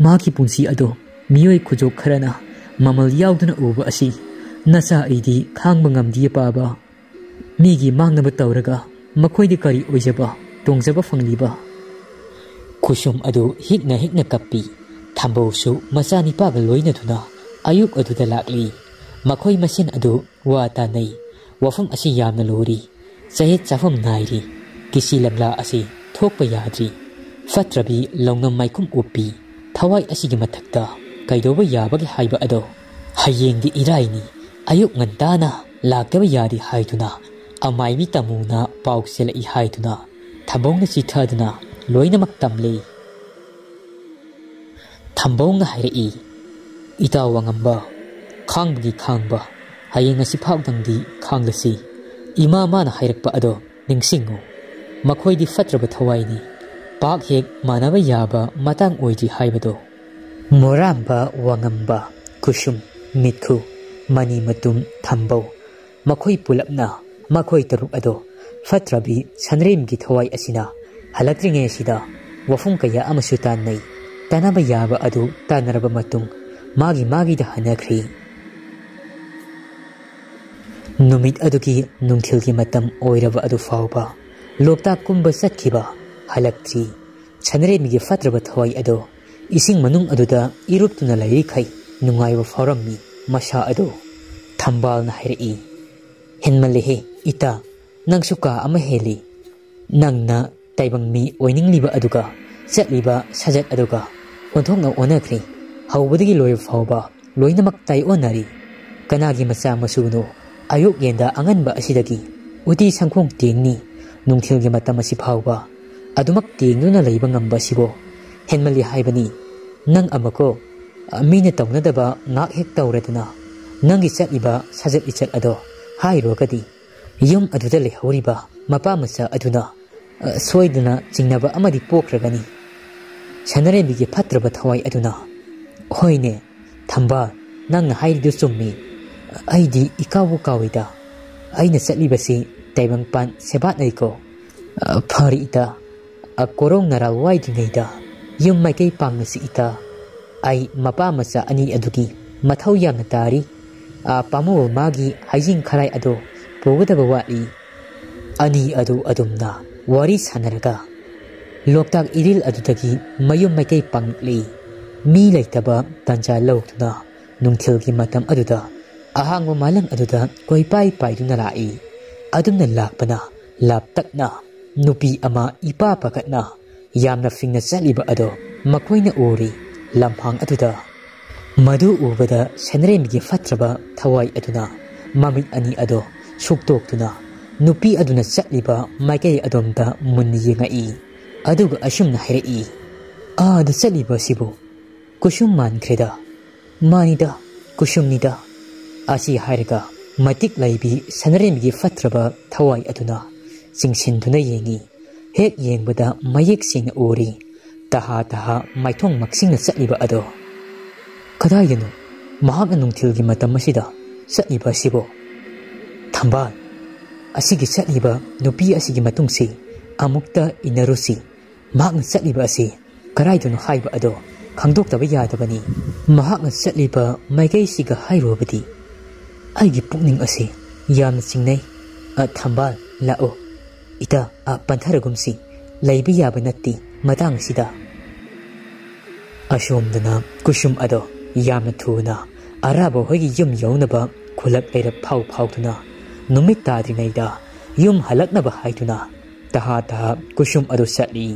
ꯃꯍꯥꯛꯀꯤ ꯄꯨꯟꯁꯤ ꯑꯗꯣ ꯃꯤꯑꯣꯏ ꯈꯨꯖꯣꯛ ꯈꯔꯅ ꯃꯃꯜ ꯌꯥꯎꯗꯅ ꯎꯕ ꯑꯁꯤ ꯅꯆꯥ ꯑꯩꯗꯤ ꯈꯥꯡꯕ ꯉꯝꯗꯤꯌꯦ ꯄꯥꯕ꯫ ꯃꯤꯒꯤ ꯃꯥꯡꯅꯕ ꯇꯧꯔꯒ ꯃꯈꯣꯏꯗꯤ ꯀꯔꯤ ꯑꯣꯏꯖꯕ, ꯇꯣꯡꯖꯕ ꯐꯪꯂꯤꯕ?" ꯈꯨꯁꯨꯝ ꯑꯗꯨ ꯍꯤꯛꯅ ꯍꯤꯛꯅ ꯀꯞꯄꯤ꯫ ꯊꯝꯕꯧꯁꯨ ꯃꯆꯥꯅꯤꯄꯥꯒ ꯂꯣꯏꯅꯗꯨꯅ ꯑꯌꯨꯛ ꯑꯗꯨꯗ ꯂꯥꯛꯂꯤ꯫ ꯃꯈꯣꯏ ꯃꯁꯦꯟ ꯑꯗꯨ ꯋꯥ ꯇꯥꯅꯩ꯫ ꯋꯥꯐꯝ ꯑꯁꯤ ꯌꯥꯝꯅ ꯂꯨꯔꯤ꯫ ꯆꯌꯦꯠ ꯆꯥꯐꯝ ꯅꯥꯏꯔꯤ꯫ ꯀꯤꯁꯤ ꯂꯪꯂꯥ ꯑꯁꯤ ꯊꯣꯛꯄ ꯌꯥꯗ꯭ꯔꯤ꯫ ꯐꯠꯇ꯭ꯔꯕꯤ ꯂꯧꯅꯝ ꯃꯥꯏꯈꯨꯝ ꯎꯞꯄꯤ꯫ ꯊꯋꯥꯏ ꯑꯁꯤꯒꯤ ꯃꯊꯛꯇ ꯀꯩꯗꯧꯕ ꯌꯥꯕꯒꯦ ꯍꯥꯏꯕ ꯑꯗꯣ? ꯍꯌꯦꯡꯗꯤ ꯏꯔꯥꯏꯅꯤ, ꯑꯌꯨꯛ ꯉꯟꯇꯥꯅ ꯂꯥꯛꯇꯕ ꯌꯥꯗꯦ ꯍꯥꯏꯗꯨꯅ ꯑꯃꯥꯏꯕꯤ ꯇꯥꯃꯨꯅ ꯄꯥꯎ ꯆꯦꯜꯂꯛꯏ ꯍꯥꯏꯗꯨꯅ ꯊꯝꯕꯧꯅ ꯆꯤꯊꯗꯨꯅ ꯂꯣꯏꯅꯃꯛ ꯇꯝꯂꯦ꯫ ꯊꯝꯕꯧꯅ ꯍꯥꯏꯔꯛꯏ, "ꯏꯇꯥꯎ ꯋꯥꯉꯝꯕ, ꯈꯥꯡꯕꯒꯤ ꯈꯥꯡꯕ, ꯍꯌꯦꯡ ꯉꯁꯤ ꯐꯥꯎꯗꯪꯗꯤ ꯈꯥꯡꯂꯁꯤ꯫ ꯏꯃꯥ ꯃꯥꯅ ꯍꯥꯏꯔꯛꯄ ꯑꯗꯣ ꯅꯤꯡꯁꯤꯡꯉꯨ꯫ ꯃꯈꯣꯏꯗꯤ ꯐꯠꯇ꯭ꯔꯕ ꯊꯋꯥꯏꯅꯤ꯫ ꯄꯥꯛ ꯍꯦꯛ ꯃꯥꯟꯅꯕ ꯌꯥꯕ ꯃꯇꯥꯡ ꯑꯣꯏꯗ꯭ꯔꯤ ꯍꯥꯏꯕꯗꯣ꯫ ꯃꯣꯔꯥꯝꯕ, ꯋꯥꯉꯝꯕ, ꯀꯨꯁꯨꯝ, ꯃꯤꯠꯈꯨ, ꯃꯅꯤ ꯃꯇꯨꯝ, ꯊꯝꯕꯧ, ꯃꯈꯣꯏ ꯄꯨꯂꯞꯅ, ꯃꯈꯣꯏ ꯇꯔꯨꯛ ꯑꯗꯣ ꯐꯠꯇ꯭ꯔꯕꯤ ꯁꯟꯔꯦꯝꯒꯤ ꯊꯋꯥꯏ ꯑꯁꯤꯅ ꯍꯜꯂꯛꯇ꯭ꯔꯤꯉꯩ ꯑꯁꯤꯗ ꯋꯥꯐꯝ ꯀꯌꯥ ꯑꯃꯁꯨ ꯇꯥꯟꯅꯩ꯫ ꯇꯥꯟꯅꯕ ꯌꯥꯕ ꯑꯗꯨ ꯇꯥꯟꯅꯔꯕ ꯃꯇꯨꯡ ꯃꯥꯒꯤ ꯃꯥꯒꯤꯗ ꯍꯟꯅꯈ꯭ꯔꯤ꯫ ꯅꯨꯃꯤꯠ ꯑꯗꯨꯒꯤ ꯅꯨꯡꯊꯤꯜꯒꯤ ꯃꯇꯝ ꯑꯣꯏꯔꯕ ꯑꯗꯨ ꯐꯥꯎꯕ ꯂꯣꯛꯇꯥꯛ ꯀꯨꯝꯕ ꯆꯠꯈꯤꯕ ꯍꯜꯂꯛꯇ꯭ꯔꯤ꯫ ꯁꯟꯔꯦꯝꯒꯤ ꯐꯠꯇ꯭ꯔꯕ ꯊꯋꯥꯏ ꯑꯗꯣ ꯏꯁꯤꯡ ꯃꯅꯨꯡ ꯑꯗꯨꯗ ꯏꯔꯨꯞꯇꯨꯅ ꯂꯩꯔꯤꯈꯩ ꯅꯨꯡꯉꯥꯏꯕ ꯐꯥꯎꯔꯝꯃꯤ ꯃꯁꯥ ꯑꯗꯣ꯫ ꯊꯝꯕꯥꯜꯅ ꯍꯥꯏꯔꯛꯏ, "ꯍꯦꯟꯃꯜꯂꯦꯍꯦ ꯏꯇꯥ, ꯅꯪꯁꯨ ꯀꯥ ꯑꯃ ꯍꯦꯜꯂꯤ꯫ ꯅꯪꯅ ꯇꯥꯏꯕꯪ ꯃꯤ ꯑꯣꯏꯅꯤꯡꯂꯤꯕ ꯑꯗꯨꯒ ꯆꯠꯂꯤꯕ ꯁꯥꯖꯠ ꯑꯗꯨꯒ ꯑꯣꯟꯊꯣꯛꯅ ꯑꯣꯟꯅꯈ꯭ꯔꯦ꯫ ꯍꯧꯕꯗꯒꯤ ꯂꯣꯏꯕ ꯐꯥꯎꯕ ꯂꯣꯏꯅꯃꯛ ꯇꯥꯏꯑꯣꯟꯅꯔꯤ꯫ ꯀꯅꯥꯒꯤ ꯃꯆꯥ ꯃꯁꯨꯅꯣ ꯑꯌꯨꯛ ꯌꯦꯟꯗ ꯑꯉꯟꯕ ꯑꯁꯤꯗꯒꯤ ꯎꯇꯤ ꯁꯪꯈꯣꯡ ꯇꯦꯡꯅꯤ, ꯅꯨꯡꯊꯤꯜꯒꯤ ꯃꯇꯝ ꯑꯁꯤ ꯐꯥꯎꯕ ꯑꯗꯨꯃꯛ ꯇꯦꯡꯗꯨꯅ ꯂꯩꯕ ꯉꯝꯕ ꯑꯁꯤꯕꯨ ꯍꯦꯟꯃꯜꯂꯤ ꯍꯥꯏꯕꯅꯤ꯫ ꯅꯪ ꯑꯃꯀꯣ, ꯃꯤꯅ ꯇꯧꯅꯗꯕ ꯉꯥꯛ ꯍꯦꯛ ꯇꯧꯔꯗꯅ ꯅꯪꯒꯤ ꯆꯠꯂꯤꯕ ꯁꯥꯖꯠ ꯂꯤꯆꯠ ꯑꯗꯣ ꯍꯥꯏꯔꯨꯔꯒꯗꯤ ꯌꯨꯝ ꯑꯗꯨꯗ ꯂꯩꯍꯧꯔꯤꯕ ꯃꯄꯥ ꯃꯆꯥ ꯑꯗꯨꯅ, ꯑ, ꯁꯣꯏꯗꯅ ꯆꯤꯡꯅꯕ ꯑꯃꯗꯤ ꯄꯣꯛꯈ꯭ꯔꯒꯅꯤ꯫" ꯁꯅꯔꯦꯝꯕꯤꯒꯤ ꯐꯠꯇ꯭ꯔꯕ ꯊꯋꯥꯏ ꯑꯗꯨꯅ, "ꯍꯣꯏꯅꯦ, ꯊꯝꯕꯥꯜ, ꯅꯪꯅ ꯍꯥꯏꯔꯤꯗꯨ ꯆꯨꯝꯃꯤ꯫ ꯑꯩꯗꯤ ꯏꯀꯥꯎꯕꯨ ꯀꯥꯎꯏꯗ꯫ ꯑꯩꯅ ꯆꯠꯂꯤꯕꯁꯤ ꯇꯥꯏꯕꯪꯄꯥꯟ ꯁꯦꯕꯥꯠꯅꯩꯀꯣ꯫ ꯑ, ꯐꯔꯦ ꯏꯇꯥ, ꯑ, ꯀꯣꯔꯧ ꯅꯥꯔꯥꯜ ꯋꯥꯏꯗ꯭ꯔꯤꯉꯩꯗ ꯌꯨꯝ ꯃꯥꯏꯀꯩ ꯄꯥꯡꯂꯁꯤ ꯏꯇꯥ꯫ ꯑꯩ ꯃꯄꯥ ꯃꯆꯥ ꯑꯅꯤ ꯑꯗꯨꯒꯤ ꯃꯊꯧ ꯌꯥꯝꯅ ꯇꯥꯔꯤ꯫ ꯑ, ꯄꯥꯝꯃꯨꯕ ꯃꯥꯒꯤ ꯍꯩꯖꯤꯡ ꯈꯔꯥꯏ ꯑꯗꯣ ꯄꯨꯒꯗꯕ ꯋꯥꯠꯂꯤ꯫" ꯑꯅꯤ ꯑꯗꯨ ꯑꯗꯨꯝꯅ ꯋꯥꯔꯤ ꯁꯥꯟꯅꯔꯒ ꯂꯣꯛꯇꯥꯛ ꯏꯔꯤꯜ ꯑꯗꯨꯗꯒꯤ ꯃꯌꯨꯝ ꯃꯥꯏꯀꯩ ꯄꯥꯡꯂꯛꯂꯤ꯫ ꯃꯤ ꯂꯩꯇꯕ ꯇꯥꯟꯖꯥ ꯂꯧꯗꯨꯅ ꯅꯨꯡꯊꯤꯜꯒꯤ ꯃꯇꯝ ꯑꯗꯨꯗ ꯑꯍꯥꯡꯕ ꯃꯥꯂꯪ ꯑꯗꯨꯗ ꯀꯣꯏꯄꯥꯏ ꯄꯥꯏꯗꯨꯅ ꯂꯥꯛꯏ꯫ ꯑꯗꯨꯝꯅ ꯂꯥꯛꯄꯅ ꯂꯥꯞꯇꯛꯅ ꯅꯨꯄꯤ ꯑꯃ ꯏꯄꯥ ꯄꯥꯈꯠꯅ ꯌꯥꯝꯅ ꯐꯤꯡꯅ ꯆꯠꯂꯤꯕ ꯑꯗꯣ ꯃꯈꯣꯏꯅ ꯎꯔꯤ꯫ ꯂꯝꯍꯥꯡ ꯑꯗꯨꯗ ꯃꯗꯨ ꯎꯕꯗ ꯁꯦꯟꯗ꯭ꯔꯦꯝꯕꯤꯒꯤ ꯐꯠꯇ꯭ꯔꯕ ꯊꯋꯥꯏ ꯑꯗꯨꯅ ꯃꯃꯤꯠ ꯑꯅꯤ ꯑꯗꯣ ꯁꯨꯛꯇꯣꯛꯇꯨꯅ ꯅꯨꯄꯤ ꯑꯗꯨꯅ ꯆꯠꯂꯤꯕ ꯃꯥꯏꯀꯩ ꯑꯗꯣꯝꯗ ꯃꯨꯟꯅ ꯌꯦꯡꯉꯛꯏ꯫ ꯑꯗꯨꯒ ꯑꯁꯨꯝꯅ ꯍꯥꯏꯔꯛꯏ, "ꯑꯥꯗ ꯆꯠꯂꯤꯕ ꯑꯁꯤꯕꯨ ꯀꯨꯁꯨꯝ ꯃꯥꯟꯈ꯭ꯔꯦꯗ꯫ ꯃꯥꯅꯤꯗ, "ꯀꯨꯁꯨꯝꯅꯤꯗ" ꯑꯁꯤ ꯍꯥꯏꯔꯒ ꯃꯇꯤꯛ ꯂꯩꯕꯤ ꯁꯅꯔꯦꯝꯕꯤꯒꯤ ꯐꯠꯇ꯭ꯔꯕ ꯊꯋꯥꯏ ꯑꯗꯨꯅ ꯆꯤꯡꯁꯤꯟꯗꯨꯅ ꯌꯦꯡꯏ꯫ ꯍꯦꯛ ꯌꯦꯡꯕꯗ ꯃꯌꯦꯛ ꯁꯦꯡꯅ ꯎꯔꯤ, ꯇꯍꯥ ꯇꯍꯥ ꯃꯥꯏꯊꯣꯡ ꯃꯛꯁꯤꯡꯅ ꯆꯠꯂꯤꯕ ꯑꯗꯣ꯫ "ꯀꯗꯥꯏꯗꯅꯣ ꯃꯍꯥꯛꯅ ꯅꯨꯡꯊꯤꯜꯒꯤ ꯃꯇꯝ ꯑꯁꯤꯗ ꯆꯠꯂꯤꯕ ꯑꯁꯤꯕꯣ? ꯊꯝꯕꯥꯜ, ꯑꯁꯤꯒꯤ ꯆꯠꯂꯤꯕ ꯅꯨꯄꯤ ꯑꯁꯤꯒꯤ ꯃꯇꯨꯡꯁꯤ ꯑꯃꯨꯛꯇ ꯏꯟꯅꯔꯨꯁꯤ꯫ ꯃꯍꯥꯛꯅ ꯆꯠꯂꯤꯕ ꯑꯁꯤ ꯀꯗꯥꯏꯗꯅꯣ ꯍꯥꯏꯕ ꯑꯗꯣ ꯈꯪꯗꯣꯛꯇꯕ ꯌꯥꯗꯕꯅꯤ꯫ ꯃꯍꯥꯛꯅ ꯆꯠꯂꯤꯕ ꯃꯥꯏꯀꯩꯁꯤꯒ ꯍꯥꯏꯔꯨꯔꯕꯗꯤ ꯑꯩꯒꯤ ꯄꯨꯛꯅꯤꯡ ꯑꯁꯤ ꯌꯥꯝꯅ ꯆꯤꯡꯅꯩ꯫ ꯑ, ꯊꯝꯕꯥꯜ, ꯂꯥꯛꯑꯣ꯫ ꯏꯇꯥ, ꯑ, ꯄꯟꯊꯔꯒꯨꯝꯁꯤ꯫ ꯂꯩꯕ ꯌꯥꯕ ꯅꯠꯇꯦ ꯃꯇꯥꯡ ꯑꯁꯤꯗ"꯫ ꯑꯁꯣꯝꯗꯅ ꯀꯨꯁꯨꯝ ꯑꯗꯣ ꯌꯥꯝꯅ ꯊꯨꯅ ꯑꯔꯥꯕ ꯍꯣꯏꯒꯤ ꯌꯨꯝ ꯌꯧꯅꯕ ꯈꯨꯂꯛ ꯂꯩꯔꯛ ꯐꯥꯎ ꯐꯥꯎꯗꯨꯅ ꯅꯨꯃꯤꯠ ꯇꯥꯗ꯭ꯔꯤꯉꯩꯗ ꯌꯨꯝ ꯍꯜꯂꯛꯅꯕ ꯍꯥꯏꯗꯨꯅ ꯇꯍꯥ ꯇꯍꯥ ꯀꯨꯁꯨꯝ ꯑꯗꯨ ꯆꯠꯂꯤ꯫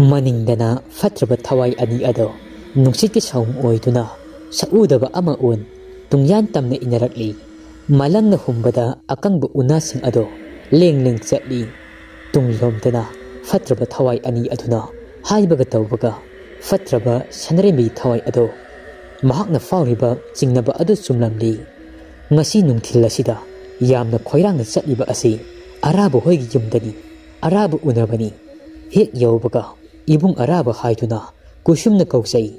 ꯃꯅꯤꯡꯗꯅ ꯐꯠꯇ꯭ꯔꯕ ꯊꯋꯥꯏ ꯑꯅꯤ ꯑꯗꯣ ꯅꯨꯡꯁꯤꯠꯀꯤ ꯁꯥꯎꯝ ꯑꯣꯏꯗꯨꯅ ꯁꯛꯎꯗꯕ ꯑꯃ ꯑꯣꯟ ꯇꯨꯡꯌꯥꯟ ꯇꯝꯅ ꯏꯟꯅꯔꯛꯂꯤ꯫ ꯃꯂꯪꯅ ꯍꯨꯝꯕꯗ ꯑꯀꯪꯕ ꯎꯅꯥꯁꯤꯡ ꯑꯗꯣ ꯂꯦꯡ ꯂꯦꯡ ꯆꯠꯂꯤ꯫ ꯇꯨꯡꯂꯣꯝꯗꯅ ꯐꯠꯇ꯭ꯔꯕ ꯊꯋꯥꯏ ꯑꯅꯤ ꯑꯗꯨꯅ ꯍꯥꯏꯕꯒ ꯇꯧꯕꯒ ꯐꯠꯇ꯭ꯔꯕ ꯁꯅꯔꯦꯝꯕꯤ ꯊꯋꯥꯏ ꯑꯗꯣ ꯃꯍꯥꯛꯅ ꯐꯥꯎꯔꯤꯕ ꯆꯤꯡꯅꯕ ꯑꯗꯨ ꯆꯨꯝꯂꯝꯂꯤ꯫ ꯉꯁꯤ ꯅꯨꯡꯊꯤꯜ ꯑꯁꯤꯗ ꯌꯥꯝꯅ ꯈꯣꯏꯔꯥꯡꯅ ꯆꯠꯂꯤꯕ ꯑꯁꯤ ꯑꯔꯥꯕ ꯍꯣꯏꯒꯤ ꯌꯨꯝꯗꯅꯤ꯫ ꯑꯔꯥꯕ ꯎꯅꯕꯅꯤ꯫ ꯍꯦꯛ ꯌꯧꯕꯒ ꯏꯕꯨꯡ ꯑꯔꯥꯕ ꯍꯥꯏꯗꯨꯅ ꯀꯨꯁꯨꯝꯅ ꯀꯧꯖꯩ꯫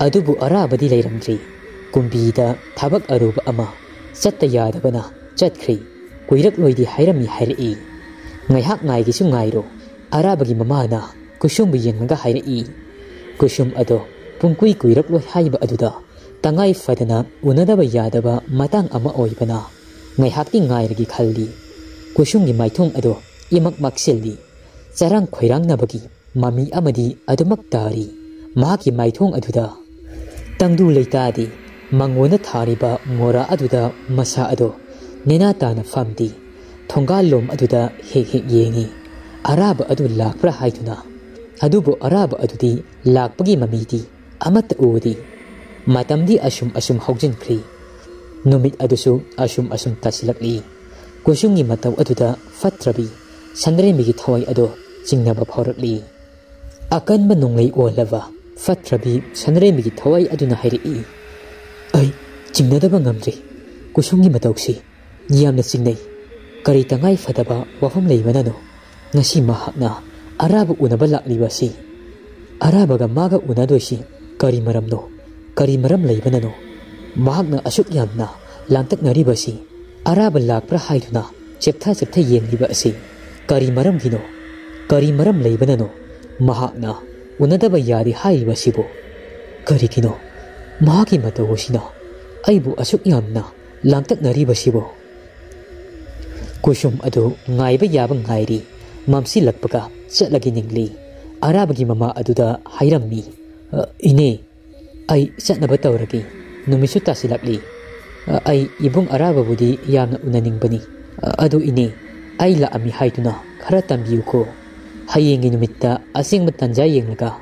ꯑꯗꯨꯕꯨ ꯑꯔꯥꯕꯗꯤ ꯂꯩꯔꯝꯗ꯭ꯔꯤ꯫ ꯀꯨꯝꯕꯤꯗ ꯊꯕꯛ ꯑꯔꯨꯕ ꯑꯃ ꯆꯠꯇ ꯌꯥꯗꯕꯅ ꯆꯠꯈ꯭ꯔꯤ꯫ ꯀꯨꯏꯔꯛꯂꯣꯏꯗꯤ ꯍꯥꯏꯔꯝꯃꯤ ꯍꯥꯏꯔꯛꯏ꯫ ꯉꯥꯏꯍꯥꯛ ꯉꯥꯏꯒꯦꯁꯨ ꯉꯥꯏꯔꯣ꯫ ꯑꯔꯥꯕꯒꯤ ꯃꯃꯥꯅ ꯀꯨꯁꯨꯝꯕꯨ ꯌꯦꯡꯂꯒ ꯍꯥꯏꯔꯛꯏ꯫ ꯀꯨꯁꯨꯝ ꯑꯗꯣ ꯄꯨꯡꯀꯨꯏ ꯀꯨꯏꯔꯛꯂꯣꯏ ꯍꯥꯏꯕ ꯑꯗꯨꯗ ꯇꯉꯥꯏ ꯐꯗꯅ ꯎꯅꯗꯕ ꯌꯥꯗꯕ ꯃꯇꯥꯡ ꯑꯃ ꯑꯣꯏꯕꯅ ꯉꯥꯏꯍꯥꯛꯇꯤ ꯉꯥꯏꯔꯒꯦ ꯈꯜꯂꯤ꯫ ꯀꯨꯁꯨꯝꯒꯤ ꯃꯥꯏꯊꯣꯡ ꯑꯗꯣ ꯏꯃꯛ ꯃꯛꯁꯤꯜꯂꯤ꯫ ꯆꯔꯥꯡ ꯈꯣꯏꯔꯥꯡꯅꯕꯒꯤ ꯃꯃꯤ ꯑꯃꯗꯤ ꯑꯗꯨꯃꯛ ꯇꯥꯔꯤ꯫ ꯃꯍꯥꯛꯀꯤ ꯃꯥꯏꯊꯣꯡ ꯑꯗꯨꯗ ꯇꯪꯗꯨ ꯂꯩꯇꯥꯗꯦ꯫ ꯃꯉꯣꯟꯗ ꯊꯥꯔꯤꯕ ꯃꯣꯔꯥ ꯑꯗꯨꯗ ꯃꯁꯥ ꯑꯗꯣ ꯅꯦꯅꯥ ꯇꯥꯅ ꯐꯝꯗꯦ꯫ ꯊꯣꯡꯒꯥꯜꯂꯣꯝ ꯑꯗꯨꯗ ꯍꯦꯛ ꯍꯦꯛ ꯌꯦꯡꯏ꯫ ꯑꯔꯥꯕ ꯑꯗꯨ ꯂꯥꯛꯄ꯭ꯔꯥ ꯍꯥꯏꯗꯨꯅ꯫ ꯑꯗꯨꯕꯨ ꯑꯔꯥꯕ ꯑꯗꯨꯗꯤ ꯂꯥꯛꯄꯒꯤ ꯃꯃꯤꯗꯤ ꯑꯃꯠꯇ ꯎꯗꯦ꯫ ꯃꯇꯝꯗꯤ ꯑꯁꯨꯝ ꯑꯁꯨꯝ ꯍꯧꯖꯤꯟꯈ꯭ꯔꯤ꯫ ꯅꯨꯃꯤꯠ ꯑꯗꯨꯁꯨ ꯑꯁꯨꯝ ꯑꯁꯨꯝ ꯇꯥꯁꯤꯜꯂꯛꯂꯤ꯫ ꯀꯨꯁꯨꯝꯒꯤ ꯃꯇꯧ ꯑꯗꯨꯗ ꯐꯠꯇ꯭ꯔꯕꯤ ꯁꯟꯗ꯭ꯔꯦꯝꯕꯤꯒꯤ ꯊꯋꯥꯏ ꯑꯗꯣ ꯆꯤꯡꯅꯕ ꯐꯥꯎꯔꯛꯂꯤ꯫ ꯑꯀꯟꯕ ꯅꯣꯡꯂꯩ ꯑꯣꯜꯂꯕ ꯐꯠꯇ꯭ꯔꯕꯤ ꯁꯟꯗ꯭ꯔꯦꯝꯕꯤꯒꯤ ꯊꯋꯥꯏ ꯑꯗꯨꯅ ꯍꯥꯏꯔꯛꯏ, ꯑꯩ ꯆꯤꯡꯅꯗꯕ ꯉꯝꯗ꯭ꯔꯤ꯫ ꯀꯨꯁꯨꯝꯒꯤ ꯃꯇꯧꯁꯤ ꯌꯥꯝꯅ ꯆꯤꯡꯅꯩ꯫ ꯀꯔꯤ ꯇꯉꯥꯏ ꯐꯗꯕ ꯋꯥꯐꯝ ꯂꯩꯕꯅꯅꯣ ꯉꯁꯤ ꯃꯍꯥꯛꯅ ꯑꯔꯥꯕ ꯎꯅꯕ ꯂꯥꯛꯂꯤꯕ ꯑꯁꯤ? ꯑꯔꯥꯕꯒ ꯃꯥꯒ ꯎꯅꯗꯣꯏꯁꯤ ꯀꯔꯤ ꯃꯔꯝꯅꯣ? ꯀꯔꯤ ꯃꯔꯝ ꯂꯩꯕꯅꯅꯣ ꯃꯍꯥꯛꯅ ꯑꯁꯨꯛ ꯌꯥꯝꯅ ꯂꯥꯡꯇꯛꯅꯔꯤꯕꯁꯤ? ꯑꯔꯥꯕ ꯂꯥꯛꯄ꯭ꯔꯥ ꯍꯥꯏꯗꯨꯅ ꯆꯦꯞꯊ ꯆꯦꯞꯊ ꯌꯦꯡꯂꯤꯕ ꯑꯁꯤ ꯀꯔꯤ ꯃꯔꯝꯒꯤꯅꯣ? ꯀꯔꯤ ꯃꯔꯝ ꯂꯩꯕꯅꯅꯣ ꯃꯍꯥꯛꯅ ꯎꯅꯗꯕ ꯌꯥꯗꯦ ꯍꯥꯏꯔꯤꯕꯁꯤꯕꯨ? ꯀꯔꯤꯒꯤꯅꯣ ꯃꯍꯥꯛꯀꯤ ꯃꯇꯧ ꯑꯁꯤꯅ ꯑꯩꯕꯨ ꯑꯁꯨꯛ ꯌꯥꯝꯅ ꯂꯥꯡꯇꯛꯅꯔꯤꯕꯁꯤꯕꯨ? ꯀꯨꯁꯨꯝ ꯑꯗꯨ ꯉꯥꯏꯕ ꯌꯥꯕ ꯉꯥꯏꯔꯤ꯫ ꯃꯝꯁꯤꯜꯂꯛꯄꯒ ꯆꯠꯂꯒꯦ ꯅꯤꯡꯂꯤ꯫ ꯑꯔꯥꯕꯒꯤ ꯃꯃꯥ ꯑꯗꯨꯗ ꯍꯥꯏꯔꯝꯃꯤ, "ꯑ, ꯏꯅꯦ, ꯑꯩ ꯆꯠꯅꯕ ꯇꯧꯔꯒꯦ꯫ ꯅꯨꯃꯤꯠꯁꯨ ꯇꯥꯁꯤꯜꯂꯛꯂꯤ꯫ ꯑ, ꯑꯩ ꯏꯕꯨꯡ ꯑꯔꯥꯕꯕꯨꯗꯤ ꯌꯥꯝꯅ ꯎꯅꯅꯤꯡꯕꯅꯤ꯫ ꯑ, ꯑꯗꯨ ꯏꯅꯦ, ꯑꯩ ꯂꯥꯛꯑꯝꯃꯤ ꯍꯥꯏꯗꯨꯅ ꯈꯔ ꯇꯝꯕꯤꯌꯨꯀꯣ꯫ ꯍꯌꯦꯡꯒꯤ ꯅꯨꯃꯤꯠꯇ ꯑꯁꯦꯡꯕ ꯇꯥꯟꯖꯥ ꯌꯦꯡꯂꯒ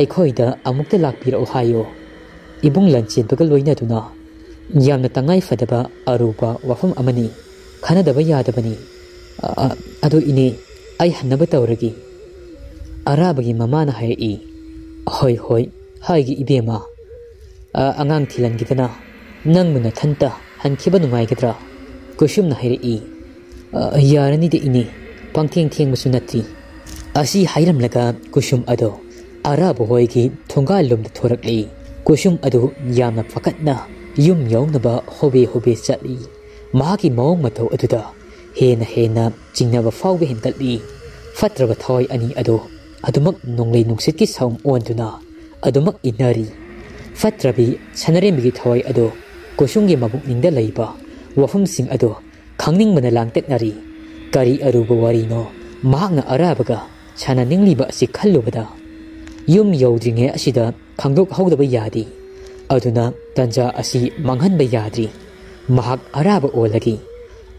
ꯑꯩꯈꯣꯏꯗ ꯑꯃꯨꯛꯇ ꯂꯥꯛꯄꯤꯔꯛꯎ ꯍꯥꯏꯌꯣ꯫ ꯏꯕꯨꯡ ꯂꯟꯆꯦꯟꯕꯒ ꯂꯣꯏꯅꯗꯨꯅ ꯌꯥꯝꯅ ꯇꯉꯥꯏ ꯐꯗꯕ ꯑꯔꯨꯕ ꯋꯥꯐꯝ ꯑꯃꯅꯤ꯫ ꯈꯟꯅꯗꯕ ꯌꯥꯗꯕꯅꯤ꯫ ꯑ, ꯑ, ꯑꯗꯨ ꯏꯅꯦ, ꯑꯩ ꯍꯟꯅꯕ ꯇꯧꯔꯒꯦ꯫" ꯑꯔꯥꯕꯒꯤ ꯃꯃꯥꯅ ꯍꯥꯏꯔꯛꯏ, "ꯍꯣꯏ, ꯍꯣꯏ, ꯍꯥꯏꯒꯦ ꯏꯕꯦꯝꯃ꯫ ꯑ, ꯑꯉꯥꯡ ꯊꯤꯜꯍꯟꯈꯤꯗꯅ ꯅꯪꯕꯨ ꯅꯊꯟꯇ ꯍꯟꯈꯤꯕ ꯅꯨꯡꯉꯥꯏꯒꯗ꯭ꯔꯥ?" ꯀꯨꯁꯨꯝꯅ ꯍꯥꯏꯔꯛꯏ, "ꯑ, ꯌꯥꯔꯅꯤꯗ ꯏꯅꯦ, ꯄꯪꯊꯦꯡ ꯊꯦꯡꯕꯁꯨ ꯅꯠꯇ꯭ꯔꯤ꯫" ꯑꯁꯤ ꯍꯥꯏꯔꯝꯂꯒ ꯀꯨꯁꯨꯝ ꯑꯗꯣ ꯑꯔꯥꯕ ꯍꯣꯏꯒꯤ ꯊꯣꯡꯒꯥꯜꯂꯣꯝꯗ ꯊꯣꯔꯛꯂꯤ꯫ ꯀꯨꯁꯨꯝ ꯑꯗꯨ ꯌꯥꯝꯅ ꯄꯥꯈꯠꯅ ꯌꯨꯝ ꯌꯧꯅꯕ ꯍꯣꯕꯦ ꯍꯣꯕꯦ ꯆꯠꯂꯤ꯫ ꯃꯍꯥꯛꯀꯤ ꯃꯑꯣꯡ ꯃꯇꯧ ꯑꯗꯨꯗ ꯍꯦꯟꯅ ꯍꯦꯟꯅ ꯆꯤꯡꯅꯕ ꯐꯥꯎꯕ ꯍꯦꯟꯒꯠꯂꯤ꯫ ꯐꯠꯇ꯭ꯔꯕ ꯊꯋꯥꯏ ꯑꯅꯤ ꯑꯗꯨ ꯑꯗꯨꯃꯛ ꯅꯣꯡꯂꯩ ꯅꯨꯡꯁꯤꯠꯀꯤ ꯁꯥꯎꯝ ꯑꯣꯟꯗꯨꯅ ꯑꯗꯨꯃꯛ ꯏꯟꯅꯔꯤ꯫ ꯐꯠꯇ꯭ꯔꯕꯤ ꯁꯅꯔꯦꯝꯕꯤꯒꯤ ꯊꯋꯥꯏ ꯑꯗꯨ ꯀꯨꯁꯨꯝꯒꯤ ꯃꯕꯨꯛꯅꯤꯡꯗ ꯂꯩꯕ ꯋꯥꯐꯝꯁꯤꯡ ꯑꯗꯨ ꯈꯪꯅꯤꯡꯕꯅ ꯂꯥꯡꯇꯛꯅꯔꯤ꯫ ꯀꯔꯤ ꯑꯔꯨꯕ ꯋꯥꯔꯤꯅꯣ ꯃꯍꯥꯛꯅ ꯑꯔꯥꯕꯒ ꯁꯥꯟꯅꯅꯤꯡꯂꯤꯕ ꯑꯁꯤ ꯈꯜꯂꯨꯕꯗ? ꯌꯨꯝ ꯌꯧꯗ꯭ꯔꯤꯉꯩ ꯑꯁꯤꯗ ꯈꯪꯗꯣꯛꯍꯧꯗꯕ ꯌꯥꯗꯦ꯫ ꯑꯗꯨꯅ ꯇꯥꯟꯖꯥ ꯑꯁꯤ ꯃꯥꯡꯍꯟꯕ ꯌꯥꯗ꯭ꯔꯤ꯫ ꯃꯍꯥꯛ ꯑꯔꯥꯕ ꯑꯣꯜꯂꯒꯦ,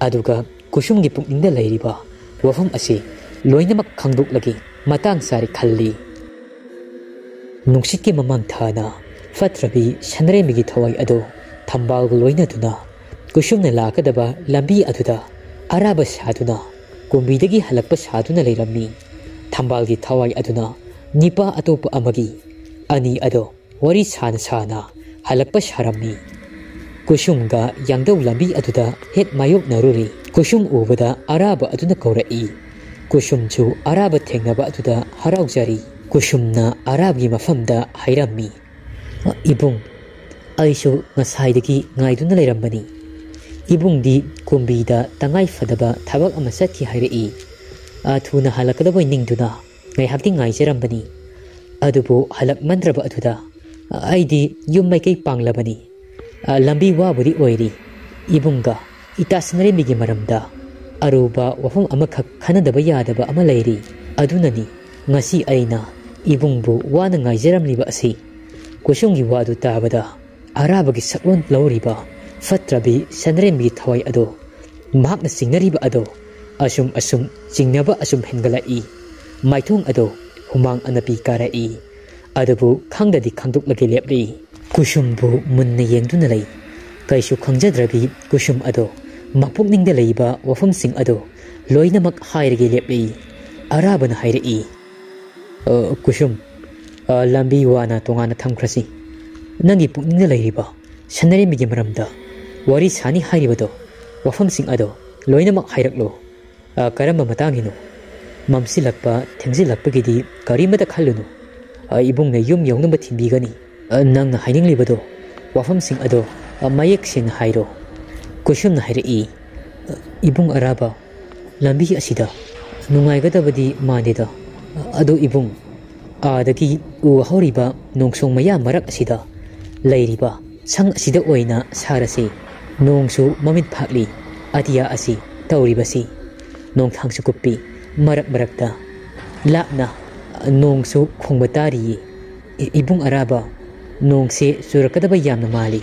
ꯑꯗꯨꯒ ꯀꯨꯁꯨꯝꯒꯤ ꯄꯨꯛꯅꯤꯡꯗ ꯂꯩꯔꯤꯕ ꯋꯥꯐꯝ ꯑꯁꯤ ꯂꯣꯏꯅꯃꯛ ꯈꯪꯗꯣꯛꯂꯒꯦ꯫ ꯃꯇꯥꯡ ꯆꯥꯔꯦ ꯈꯜꯂꯤ꯫ ꯅꯨꯡꯁꯤꯠꯀꯤ ꯃꯃꯥꯡ ꯊꯥꯅ ꯐꯠꯇ꯭ꯔꯕꯤ ꯁꯅꯔꯦꯝꯕꯤꯒꯤ ꯊꯋꯥꯏ ꯑꯗꯨ ꯊꯝꯕꯥꯜꯒ ꯂꯣꯏꯅꯗꯨꯅ ꯀꯨꯁꯨꯝꯅ ꯂꯥꯛꯀꯗꯕ ꯂꯝꯕꯤ ꯑꯗꯨꯗ ꯑꯔꯥꯕ ꯁꯥꯗꯨꯅ ꯀꯨꯝꯕꯤꯗꯒꯤ ꯍꯜꯂꯛꯄ ꯁꯥꯗꯨꯅ ꯂꯩꯔꯝꯃꯤ꯫ ꯊꯝꯕꯥꯜꯒꯤ ꯊꯋꯥꯏ ꯑꯗꯨꯅ ꯅꯤꯄꯥ ꯑꯇꯣꯞꯄ ꯑꯃꯒꯤ ꯑꯅꯤ ꯑꯗꯣ ꯋꯥꯔꯤ ꯁꯥꯅ ꯁꯥꯅ ꯍꯜꯂꯛꯄ ꯁꯥꯔꯝꯃꯤ꯫ ꯀꯨꯁꯨꯝꯒ ꯌꯥꯡꯗꯧ ꯂꯝꯕꯤ ꯑꯗꯨꯗ ꯍꯦꯛ ꯃꯥꯌꯣꯛꯅꯔꯨꯔꯤ꯫ ꯀꯨꯁꯨꯝ ꯎꯕꯗ ꯑꯔꯥꯕ ꯑꯗꯨꯅ ꯀꯧꯔꯛꯏ꯫ ꯀꯨꯁꯨꯝꯁꯨ ꯑꯔꯥꯕ ꯊꯦꯡꯅꯕ ꯑꯗꯨꯗ ꯍꯔꯥꯎꯖꯔꯤ꯫ ꯀꯨꯁꯨꯝꯅ ꯑꯔꯥꯕꯒꯤ ꯃꯐꯝꯗ ꯍꯥꯏꯔꯝꯃꯤ, "ꯏꯕꯨꯡ, ꯑꯩꯁꯨ ꯉꯁꯥꯏꯗꯒꯤ ꯉꯥꯏꯗꯨꯅ ꯂꯩꯔꯝꯕꯅꯤ꯫ ꯏꯕꯨꯡꯗꯤ ꯀꯨꯝꯕꯤꯗ ꯇꯉꯥꯏ ꯐꯗꯕ ꯊꯕꯛ ꯑꯃ ꯆꯠꯈꯤ ꯍꯥꯏꯔꯛꯏ꯫ ꯑ, ꯊꯨꯅ ꯍꯜꯂꯛꯀꯗꯕꯣꯏ ꯅꯤꯡꯗꯨꯅ ꯉꯥꯏꯍꯥꯛꯇꯤ ꯉꯥꯏꯖꯔꯝꯕꯅꯤ꯫ ꯑꯗꯨꯕꯨ ꯍꯜꯂꯛꯃꯟꯗ꯭ꯔꯕ ꯑꯗꯨꯗ ꯑꯩꯗꯤ ꯌꯨꯝ ꯃꯥꯏꯀꯩ ꯄꯥꯡꯂꯕꯅꯤ꯫ ꯑ, ꯂꯝꯕꯤ ꯋꯥꯕꯨꯗꯤ ꯑꯣꯏꯔꯤ꯫ ꯏꯕꯨꯡꯒ ꯏꯇꯥ ꯁꯅꯥꯔꯦꯝꯕꯤꯒꯤ ꯃꯔꯝꯗ ꯑꯔꯨꯕ ꯋꯥꯐꯝ ꯑꯃꯈꯛ ꯈꯟꯅꯗꯕ ꯌꯥꯗꯕ ꯑꯃ ꯂꯩꯔꯤ꯫ ꯑꯗꯨꯅꯅꯤ ꯉꯁꯤ ꯑꯩꯅ ꯏꯕꯨꯡꯕꯨ ꯋꯥꯅ ꯉꯥꯏꯖꯔꯝꯂꯤꯕ ꯑꯁꯤ꯫" ꯀꯨꯁꯨꯝꯒꯤ ꯋꯥꯗꯨ ꯇꯥꯕꯗ ꯑꯔꯥꯕꯒꯤ ꯁꯛꯂꯣꯟ ꯂꯧꯔꯤꯕ ꯐꯠꯇ꯭ꯔꯕꯤ ꯁꯅꯥꯔꯦꯝꯕꯤꯒꯤ ꯊꯋꯥꯏ ꯑꯗꯣ ꯃꯍꯥꯛꯅ ꯆꯤꯡꯅꯔꯤꯕ ꯑꯗꯣ ꯑꯁꯨꯝ ꯑꯁꯨꯝ ꯆꯤꯡꯅꯕ ꯑꯁꯨꯝ ꯍꯦꯟꯒꯠꯂꯛꯏ꯫ ꯃꯥꯏꯊꯣꯡ ꯑꯗꯣ ꯍꯨꯃꯥꯡ ꯑꯅꯞꯄꯤ ꯀꯥꯔꯛꯏ꯫ ꯑꯗꯨꯕꯨ ꯈꯪꯗꯗꯤ ꯈꯪꯗꯣꯛꯂꯒꯦ ꯂꯦꯞꯂꯤ꯫ ꯀꯨꯁꯨꯝꯕꯨ ꯃꯨꯟꯅ ꯌꯦꯡꯗꯨꯅ ꯂꯩ꯫ ꯀꯩꯁꯨ ꯈꯪꯖꯗ꯭ꯔꯕꯤ ꯀꯨꯁꯨꯝ ꯑꯗꯣ ꯃꯄꯨꯛꯅꯤꯡꯗ ꯂꯩꯕ ꯋꯥꯐꯝꯁꯤꯡ ꯑꯗꯣ ꯂꯣꯏꯅꯃꯛ ꯍꯥꯏꯔꯒꯦ ꯂꯦꯞꯂꯤ꯫ ꯑꯔꯥꯕꯅ ꯍꯥꯏꯔꯛꯏ, "ꯑ, ꯀꯨꯁꯨꯝ, ꯑ, ꯂꯝꯕꯤ ꯋꯥꯅ ꯇꯣꯉꯥꯟꯅ ꯊꯝꯈ꯭ꯔꯁꯤ꯫ ꯅꯪꯒꯤ ꯄꯨꯛꯅꯤꯡꯗ ꯂꯩꯔꯤꯕ ꯁꯅꯥꯔꯦꯝꯕꯤꯒꯤ ꯃꯔꯝꯗ ꯋꯥꯔꯤ ꯁꯥꯅꯤ ꯍꯥꯏꯔꯤꯕꯗꯣ, ꯋꯥꯐꯝꯁꯤꯡ ꯑꯗꯣ ꯂꯣꯏꯅꯃꯛ ꯍꯥꯏꯔꯛꯂꯣ꯫ ꯑ, ꯀꯔꯝꯕ ꯃꯇꯥꯡꯒꯤꯅꯣ? ꯃꯝꯁꯤꯜꯂꯛꯄ, ꯊꯦꯡꯖꯤꯜꯂꯛꯄꯒꯤꯗꯤ ꯀꯔꯤꯃꯇ ꯈꯜꯂꯨꯅꯨ꯫ ꯑ, ꯏꯕꯨꯡꯅ ꯌꯨꯝ ꯌꯧꯅꯕ ꯊꯤꯟꯕꯤꯒꯅꯤ꯫ ꯑ, ꯅꯪꯅ ꯍꯥꯏꯅꯤꯡꯂꯤꯕꯗꯣ, ꯋꯥꯐꯝꯁꯤꯡ ꯑꯗꯣ, ꯑ, ꯃꯌꯦꯛ ꯁꯦꯡꯅ ꯍꯥꯏꯔꯣ꯫" ꯀꯨꯁꯨꯝꯅ ꯍꯥꯏꯔꯛꯏ, "ꯏꯕꯨꯡ ꯑꯔꯥꯕ, ꯂꯝꯕꯤ ꯑꯁꯤꯗ ꯅꯨꯡꯉꯥꯏꯒꯗꯕꯗꯤ ꯃꯥꯟꯗꯦꯗ꯫ ꯑꯗꯨ ꯏꯕꯨꯡ, ꯑꯥꯗꯒꯤ ꯎ ꯍꯧꯔꯤꯕ ꯅꯣꯡꯁꯣꯡ ꯃꯌꯥ ꯃꯔꯛ ꯑꯁꯤꯗ ꯂꯩꯔꯤꯕ ꯁꯪ ꯑꯁꯤꯗ ꯑꯣꯏꯅ ꯁꯥꯔꯁꯤ꯫ ꯅꯣꯡꯁꯨ ꯃꯃꯤꯠ ꯐꯥꯛꯂꯤ꯫ ꯑꯇꯤꯌꯥ ꯑꯁꯤ ꯇꯧꯔꯤꯕꯁꯤ ꯅꯣꯡꯊꯥꯡꯁꯨ ꯀꯨꯞꯄꯤ꯫ ꯃꯔꯛ ꯃꯔꯛꯇ ꯂꯥꯞꯅ ꯅꯣꯡꯁꯨ ꯈꯣꯡꯕ ꯇꯥꯔꯤꯌꯦ꯫ ꯏ-, ꯏꯕꯨꯡ ꯑꯔꯥꯕ, ꯅꯣꯡꯁꯦ ꯆꯨꯔꯛꯀꯗꯕ ꯌꯥꯝꯅ ꯃꯥꯜꯂꯤ꯫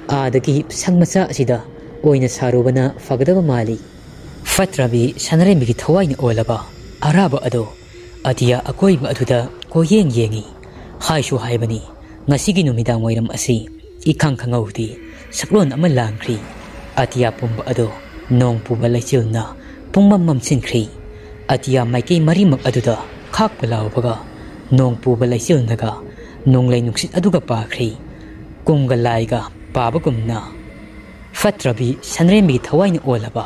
ꯑꯥꯗꯒꯤ ꯁꯪ ꯃꯆꯥ ꯑꯁꯤꯗ ꯑꯣꯏꯅ ꯁꯥꯔꯨꯕꯅ ꯐꯒꯗꯕ ꯃꯥꯜꯂꯤ꯫" ꯐꯠꯇ꯭ꯔꯕꯤ ꯁꯅꯥꯔꯦꯝꯕꯤꯒꯤ ꯊꯋꯥꯏꯅ ꯑꯣꯜꯂꯕ ꯑꯔꯥꯕ ꯑꯗꯣ ꯑꯇꯤꯌꯥ ꯑꯀꯣꯏꯕ ꯑꯗꯨꯗ ꯀꯣꯏꯌꯦꯡ ꯌꯦꯡꯉꯤ꯫ ꯍꯥꯏꯁꯨ ꯍꯥꯏꯕꯅꯤ, ꯉꯁꯤꯒꯤ ꯅꯨꯃꯤꯗꯥꯡ ꯋꯥꯏꯔꯝ ꯑꯁꯤ ꯏꯈꯪ ꯈꯪꯍꯧꯗꯦ꯫ ꯁꯛꯂꯣꯟ ꯑꯃ ꯂꯥꯡꯈ꯭ꯔꯤ꯫ ꯑꯇꯤꯌꯥ ꯄꯨꯝꯕ ꯑꯗꯣ ꯅꯣꯡ ꯄꯨꯕ ꯂꯩꯆꯤꯜꯅ ꯄꯨꯡꯃꯝ ꯃꯝꯁꯤꯟꯈ꯭ꯔꯤ꯫ ꯑꯇꯤꯌꯥ ꯃꯥꯏꯀꯩ ꯃꯔꯤꯃꯛ ꯑꯗꯨꯗ ꯈꯥꯛꯄ ꯂꯥꯎꯕꯒ ꯅꯣꯡ ꯄꯨꯕ ꯂꯩꯆꯤꯜꯅꯒ ꯅꯣꯡꯂꯩ ꯅꯨꯡꯁꯤꯠ ꯑꯗꯨꯒ ꯄꯥꯈ꯭ꯔꯤ꯫ ꯀꯨꯝꯒ ꯂꯥꯏꯒ ꯄꯥꯕꯒꯨꯝꯅ ꯐꯠꯇ꯭ꯔꯕꯤ ꯁꯟꯔꯦꯝꯕꯤꯒꯤ ꯊꯋꯥꯏꯅ ꯑꯣꯜꯂꯕ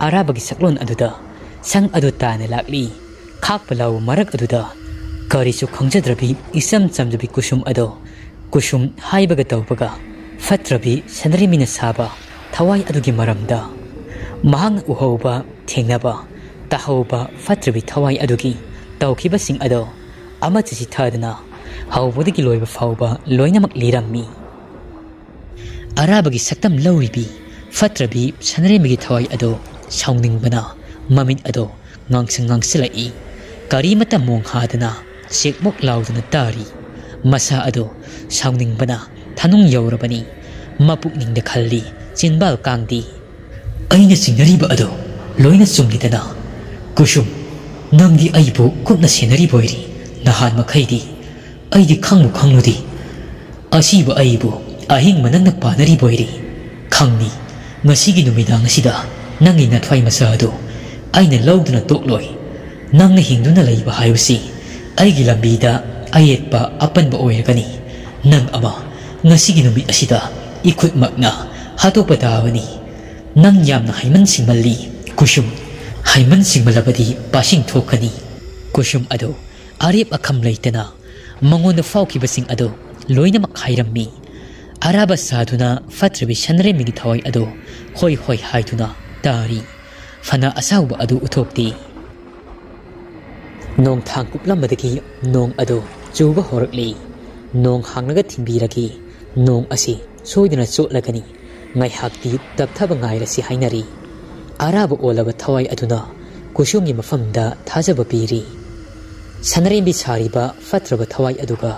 ꯑꯔꯥꯕꯒꯤ ꯁꯛꯂꯣꯟ ꯑꯗꯨꯗ ꯁꯪ ꯑꯗꯨ ꯇꯥꯅ ꯂꯥꯛꯂꯤ꯫ ꯈꯥꯛꯄ ꯂꯥꯎꯕ ꯃꯔꯛ ꯑꯗꯨꯗ ꯀꯔꯤꯁꯨ ꯈꯪꯖꯗ꯭ꯔꯕꯤ ꯏꯆꯝ ꯆꯝꯖꯕꯤ ꯀꯨꯁꯨꯝ ꯑꯗꯣ ꯀꯨꯁꯨꯝ ꯍꯥꯏꯕꯒ ꯇꯧꯕꯒ ꯐꯠꯇ꯭ꯔꯕꯤ ꯁꯟꯔꯦꯝꯕꯤꯅ ꯁꯥꯕ ꯊꯋꯥꯏ ꯑꯗꯨꯒꯤ ꯃꯔꯝꯗ, ꯃꯍꯥꯛꯅ ꯎꯍꯧꯕ, ꯊꯦꯡꯅꯕ, ꯇꯥꯍꯧꯕ ꯐꯠꯇ꯭ꯔꯕꯤ ꯊꯋꯥꯏ ꯑꯗꯨꯒꯤ ꯇꯧꯈꯤꯕꯁꯤꯡ ꯑꯗꯣ ꯑꯃꯠꯇ ꯆꯤꯊꯗꯅ ꯍꯧꯕꯗꯒꯤ ꯂꯣꯏꯕ ꯐꯥꯎꯕ ꯂꯣꯏꯅꯃꯛ ꯂꯤꯔꯝꯃꯤ꯫ ꯑꯔꯥꯕꯒꯤ ꯁꯛꯇꯝ ꯂꯧꯔꯤꯕꯤ ꯐꯠꯇ꯭ꯔꯕꯤ ꯁꯅꯔꯦꯝꯕꯤꯒꯤ ꯊꯋꯥꯏ ꯑꯗꯣ ꯁꯥꯎꯅꯤꯡꯕꯅ ꯃꯃꯤꯠ ꯑꯗꯣ ꯉꯥꯡꯁꯪ ꯉꯥꯡꯁꯤꯜꯂꯛꯏ꯫ ꯀꯔꯤꯃꯠꯇ ꯃꯣꯡ ꯍꯥꯗꯅ ꯆꯦꯛꯃꯣꯛ ꯂꯥꯎꯗꯨꯅ ꯇꯥꯔꯤ꯫ ꯃꯁꯥ ꯑꯗꯣ ꯁꯥꯎꯅꯤꯡꯕꯅ ꯊꯅꯨꯡ ꯌꯧꯔꯕꯅꯤ꯫ ꯃꯄꯨꯛꯅꯤꯡꯗ ꯈꯜꯂꯤ, ꯆꯤꯟꯕꯥꯜ ꯀꯥꯡꯗꯤ꯫ "ꯑꯩꯅ ꯆꯤꯡꯅꯔꯤꯕ ꯑꯗꯣ ꯂꯣꯏꯅ ꯆꯨꯝꯂꯤꯗꯅ? ꯀꯨꯁꯨꯝ, ꯅꯪꯗꯤ ꯑꯩꯕꯨ ꯀꯨꯞꯅ ꯁꯦꯟꯅꯔꯤꯕ ꯑꯣꯏꯔꯤ꯫ ꯅꯍꯥꯟ ꯃꯈꯩꯗꯤ ꯑꯩꯗꯤ ꯈꯪꯕꯨ ꯈꯪꯂꯨꯗꯦ꯫ ꯑꯁꯤꯕꯨ ꯑꯩꯕꯨ ꯑꯍꯤꯡ ꯃꯅꯪꯅ ꯄꯥꯅꯔꯤꯕ ꯑꯣꯏꯔꯦ꯫ ꯈꯪꯅꯤ, ꯉꯁꯤꯒꯤ ꯅꯨꯃꯤꯗꯥꯡ ꯑꯁꯤꯗ ꯅꯪꯒꯤ ꯅꯊ꯭ꯋꯥꯏ ꯃꯆꯥ ꯑꯗꯨ ꯑꯩꯅ ꯂꯧꯗꯨꯅ ꯇꯣꯛꯂꯣꯏ꯫ ꯅꯪꯅ ꯍꯤꯡꯗꯨꯅ ꯂꯩꯕ ꯍꯥꯏꯕꯁꯤ ꯑꯩꯒꯤ ꯂꯝꯕꯤꯗ ꯑꯌꯦꯠꯄ ꯑꯄꯟꯕ ꯑꯣꯏꯔꯒꯅꯤ꯫ ꯅꯪ ꯑꯃ ꯉꯁꯤꯒꯤ ꯅꯨꯃꯤꯠ ꯑꯁꯤꯗ ꯏꯈꯨꯠꯃꯛꯅ ꯍꯥꯠꯇꯣꯛꯄ ꯇꯥꯕꯅꯤ꯫ ꯅꯪ ꯌꯥꯝꯅ ꯍꯩꯃꯟ ꯁꯤꯡꯃꯜꯂꯤ, ꯀꯨꯁꯨꯝ꯫ ꯍꯩꯃꯟ ꯁꯤꯡꯃꯜꯂꯕꯗꯤ ꯄꯥꯁꯤꯡ ꯊꯣꯛꯀꯅꯤ꯫" ꯀꯨꯁꯨꯝ ꯑꯗꯨ ꯑꯔꯦꯞ ꯑꯈꯝ ꯂꯩꯇꯅ ꯃꯉꯣꯟꯗ ꯐꯥꯎꯈꯤꯕꯁꯤꯡ ꯑꯗꯨ ꯂꯣꯏꯅꯃꯛ ꯍꯥꯏꯔꯝꯃꯤ꯫ ꯑꯔꯥꯕ ꯁꯥꯗꯨꯅ ꯐꯠꯇ꯭ꯔꯕꯤ ꯁꯟꯔꯦꯝꯕꯤꯒꯤ ꯊꯋꯥꯏ ꯑꯗꯨ ꯍꯣꯏ ꯍꯣꯏ ꯍꯥꯏꯗꯨꯅ ꯇꯥꯔꯤ꯫ ꯐꯅ ꯑꯁꯥꯎꯕ ꯑꯗꯨ ꯎꯠꯊꯣꯛꯇꯦ꯫ ꯅꯣꯡꯊꯥꯡ ꯀꯨꯞꯂꯝꯕꯗꯒꯤ ꯅꯣꯡ ꯑꯗꯨ ꯆꯨꯕ ꯍꯧꯔꯛꯂꯤ꯫ "ꯅꯣꯡ ꯍꯥꯡꯂꯒ ꯊꯤꯡꯕꯤꯔꯒꯦ꯫ ꯅꯣꯡ ꯑꯁꯤ ꯁꯣꯏꯗꯅ ꯆꯣꯠꯂꯒꯅꯤ꯫ ꯉꯥꯏꯍꯥꯛꯇꯤ ꯇꯞꯊꯕ ꯉꯥꯏꯔꯁꯤ" ꯍꯥꯏꯅꯔꯤ꯫ ꯑꯔꯥꯕ ꯑꯣꯜꯂꯕ ꯊꯋꯥꯏ ꯑꯗꯨꯅ ꯀꯨꯁꯨꯝꯒꯤ ꯃꯐꯝꯗ ꯊꯥꯖꯕ ꯄꯤꯔꯤ꯫ ꯁꯅꯔꯦꯝꯕꯤ ꯁꯥꯔꯤꯕ ꯐꯠꯇ꯭ꯔꯕ ꯊꯋꯥꯏ ꯑꯗꯨꯒ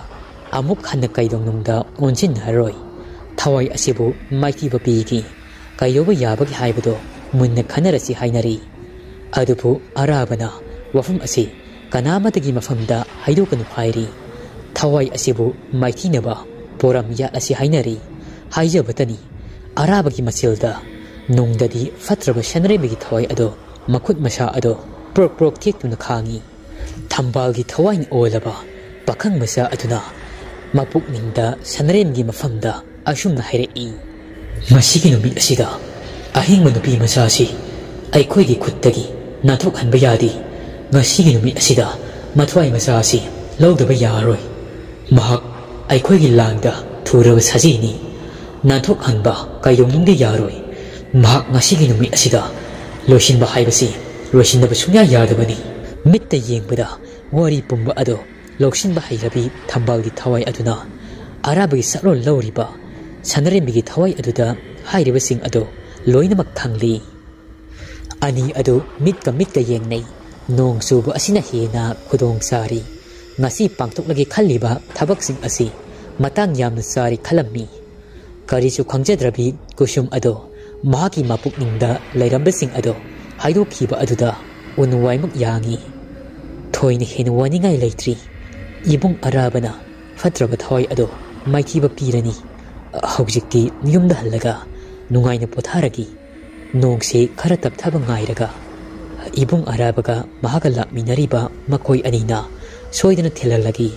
ꯑꯃꯨꯛ ꯍꯟꯅ ꯀꯩꯗꯧꯅꯨꯡꯗ ꯑꯣꯟꯁꯤꯟꯅꯔꯔꯣꯏ꯫ ꯊꯋꯥꯏ ꯑꯁꯤꯕꯨ ꯃꯥꯏꯊꯤꯕ ꯄꯤꯒꯦ꯫ ꯀꯩꯗꯧꯕ ꯌꯥꯕꯒꯦ ꯍꯥꯏꯕꯗꯣ ꯃꯨꯟꯅ ꯈꯟꯅꯔꯁꯤ ꯍꯥꯏꯅꯔꯤ꯫ ꯑꯗꯨꯕꯨ ꯑꯔꯥꯕꯅ ꯋꯥꯐꯝ ꯑꯁꯤ ꯀꯅꯥꯃꯠꯇꯒꯤ ꯃꯐꯝꯗ ꯍꯥꯏꯗꯣꯛꯀꯅꯨ ꯍꯥꯏꯔꯤ꯫ ꯊꯋꯥꯏ ꯑꯁꯤꯕꯨ ꯃꯥꯏꯊꯤꯅꯕ ꯄꯣꯔꯝ ꯌꯥꯠꯂꯁꯤ ꯍꯥꯏꯅꯔꯤ꯫ ꯍꯥꯏꯖꯕꯇꯅꯤ, ꯑꯔꯥꯕꯒꯤ ꯃꯆꯤꯜꯗ ꯅꯨꯡꯗꯗꯤ ꯐꯠꯇ꯭ꯔꯕ ꯁꯟꯔꯦꯝꯕꯤꯒꯤ ꯊꯋꯥꯏ ꯑꯗꯣ, ꯃꯈꯨꯠ ꯃꯁꯥ ꯑꯗꯣ ꯄ꯭ꯔꯣꯛ ꯄ꯭ꯔꯣꯛ ꯊꯦꯛꯇꯨꯅ ꯈꯥꯡꯉꯤ꯫ ꯊꯝꯕꯥꯜꯒꯤ ꯊꯋꯥꯏꯅ ꯑꯣꯜꯂꯕ ꯄꯥꯈꯪ ꯃꯆꯥ ꯑꯗꯨꯅ ꯃꯄꯨꯛꯅꯤꯡꯗ ꯁꯅꯔꯦꯝꯒꯤ ꯃꯐꯝꯗ ꯑꯁꯨꯝꯅ ꯍꯥꯏꯔꯛꯏ, "ꯉꯁꯤꯒꯤ ꯅꯨꯃꯤꯠ ꯑꯁꯤꯗ ꯑꯍꯤꯡꯕ ꯅꯨꯄꯤ ꯃꯆꯥ ꯑꯁꯤ ꯑꯩꯈꯣꯏꯒꯤ ꯈꯨꯠꯇꯒꯤ ꯅꯥꯟꯊꯣꯛꯍꯟꯕ ꯌꯥꯗꯦ꯫ ꯉꯁꯤꯒꯤ ꯅꯨꯃꯤꯠ ꯑꯁꯤꯗ ꯃꯊ꯭ꯋꯥꯏ ꯃꯆꯥ ꯑꯁꯤ ꯂꯧꯗꯕ ꯌꯥꯔꯣꯏ꯫ ꯃꯍꯥꯛ ꯑꯩꯈꯣꯏꯒꯤ ꯂꯥꯡꯗ ꯊꯨꯔꯕ ꯁꯖꯤꯅꯤ꯫ ꯅꯥꯟꯊꯣꯛꯍꯟꯕ ꯀꯩꯗꯧꯅꯨꯡꯗ ꯌꯥꯔꯣꯏ꯫ ꯃꯍꯥꯛ ꯉꯁꯤꯒꯤ ꯅꯨꯃꯤꯠ ꯑꯁꯤꯗ ꯂꯣꯏꯁꯤꯟꯕ ꯍꯥꯏꯕꯁꯤ ꯂꯣꯏꯁꯤꯟꯗꯕ ꯁꯨꯡꯌꯥ ꯌꯥꯗꯕꯅꯤ꯫" ꯃꯤꯠꯇ ꯌꯦꯡꯕꯗ ꯋꯥꯔꯤ ꯄꯨꯝꯕ ꯑꯗꯣ ꯂꯧꯁꯤꯟꯕ ꯍꯩꯔꯕꯤ ꯊꯝꯕꯥꯜꯒꯤ ꯊꯋꯥꯏ ꯑꯗꯨꯅ ꯑꯔꯥꯕꯒꯤ ꯁꯛꯂꯣꯟ ꯂꯧꯔꯤꯕ ꯁꯅꯔꯦꯝꯕꯤꯒꯤ ꯊꯋꯥꯏ ꯑꯗꯨꯗ ꯍꯥꯏꯔꯤꯕꯁꯤꯡ ꯑꯗꯨ ꯂꯣꯏꯅꯃꯛ ꯈꯪꯂꯤ꯫ ꯑꯅꯤ ꯑꯗꯨ ꯃꯤꯠꯀ ꯃꯤꯠꯀ ꯌꯦꯡꯅꯩ꯫ ꯅꯣꯡ ꯆꯨꯕ ꯑꯁꯤꯅ ꯍꯦꯟꯅ ꯈꯨꯗꯣꯡ ꯆꯥꯔꯤ꯫ ꯉꯁꯤ ꯄꯥꯡꯊꯣꯛꯂꯒꯦ ꯈꯜꯂꯤꯕ ꯊꯕꯛꯁꯤꯡ ꯑꯁꯤ ꯃꯇꯥꯡ ꯌꯥꯝꯅ ꯆꯥꯔꯤ ꯈꯜꯂꯝꯃꯤ꯫ ꯀꯔꯤꯁꯨ ꯈꯪꯖꯗ꯭ꯔꯕꯤ ꯀꯨꯁꯨꯝ ꯑꯗꯣ ꯃꯍꯥꯛꯀꯤ ꯃꯄꯨꯛꯅꯤꯡꯗ ꯂꯩꯔꯝꯕꯁꯤꯡ ꯑꯗꯣ ꯍꯥꯏꯗꯣꯛꯈꯤꯕ ꯑꯗꯨꯗ ꯎꯟ ꯋꯥꯏꯃꯨꯛ ꯌꯥꯡꯏ꯫ ꯊꯣꯏꯅ ꯍꯦꯟꯅ ꯋꯥꯅꯤꯡꯉꯥꯏ ꯂꯩꯇ꯭ꯔꯤ꯫ ꯏꯕꯨꯡ ꯑꯔꯥꯕꯅ ꯐꯠꯇ꯭ꯔꯕ ꯊꯋꯥꯏ ꯑꯗꯣ ꯃꯥꯏꯊꯤꯕ ꯄꯤꯔꯅꯤ꯫ ꯍꯧꯖꯤꯛꯇꯤ ꯌꯨꯝꯗ ꯍꯜꯂꯒ ꯅꯨꯡꯉꯥꯏꯅ ꯄꯣꯊꯥꯔꯒꯤ꯫ ꯅꯣꯡꯁꯤ ꯈꯔ ꯇꯞꯊꯕ ꯉꯥꯏꯔꯒ ꯏꯕꯨꯡ ꯑꯔꯥꯕꯒ ꯃꯍꯥꯛꯀ ꯂꯥꯛꯃꯤꯟꯅꯔꯤꯕ ꯃꯈꯣꯏ ꯑꯅꯤꯅ ꯁꯣꯏꯗꯅ ꯊꯤꯜꯍꯜꯂꯒꯦ꯫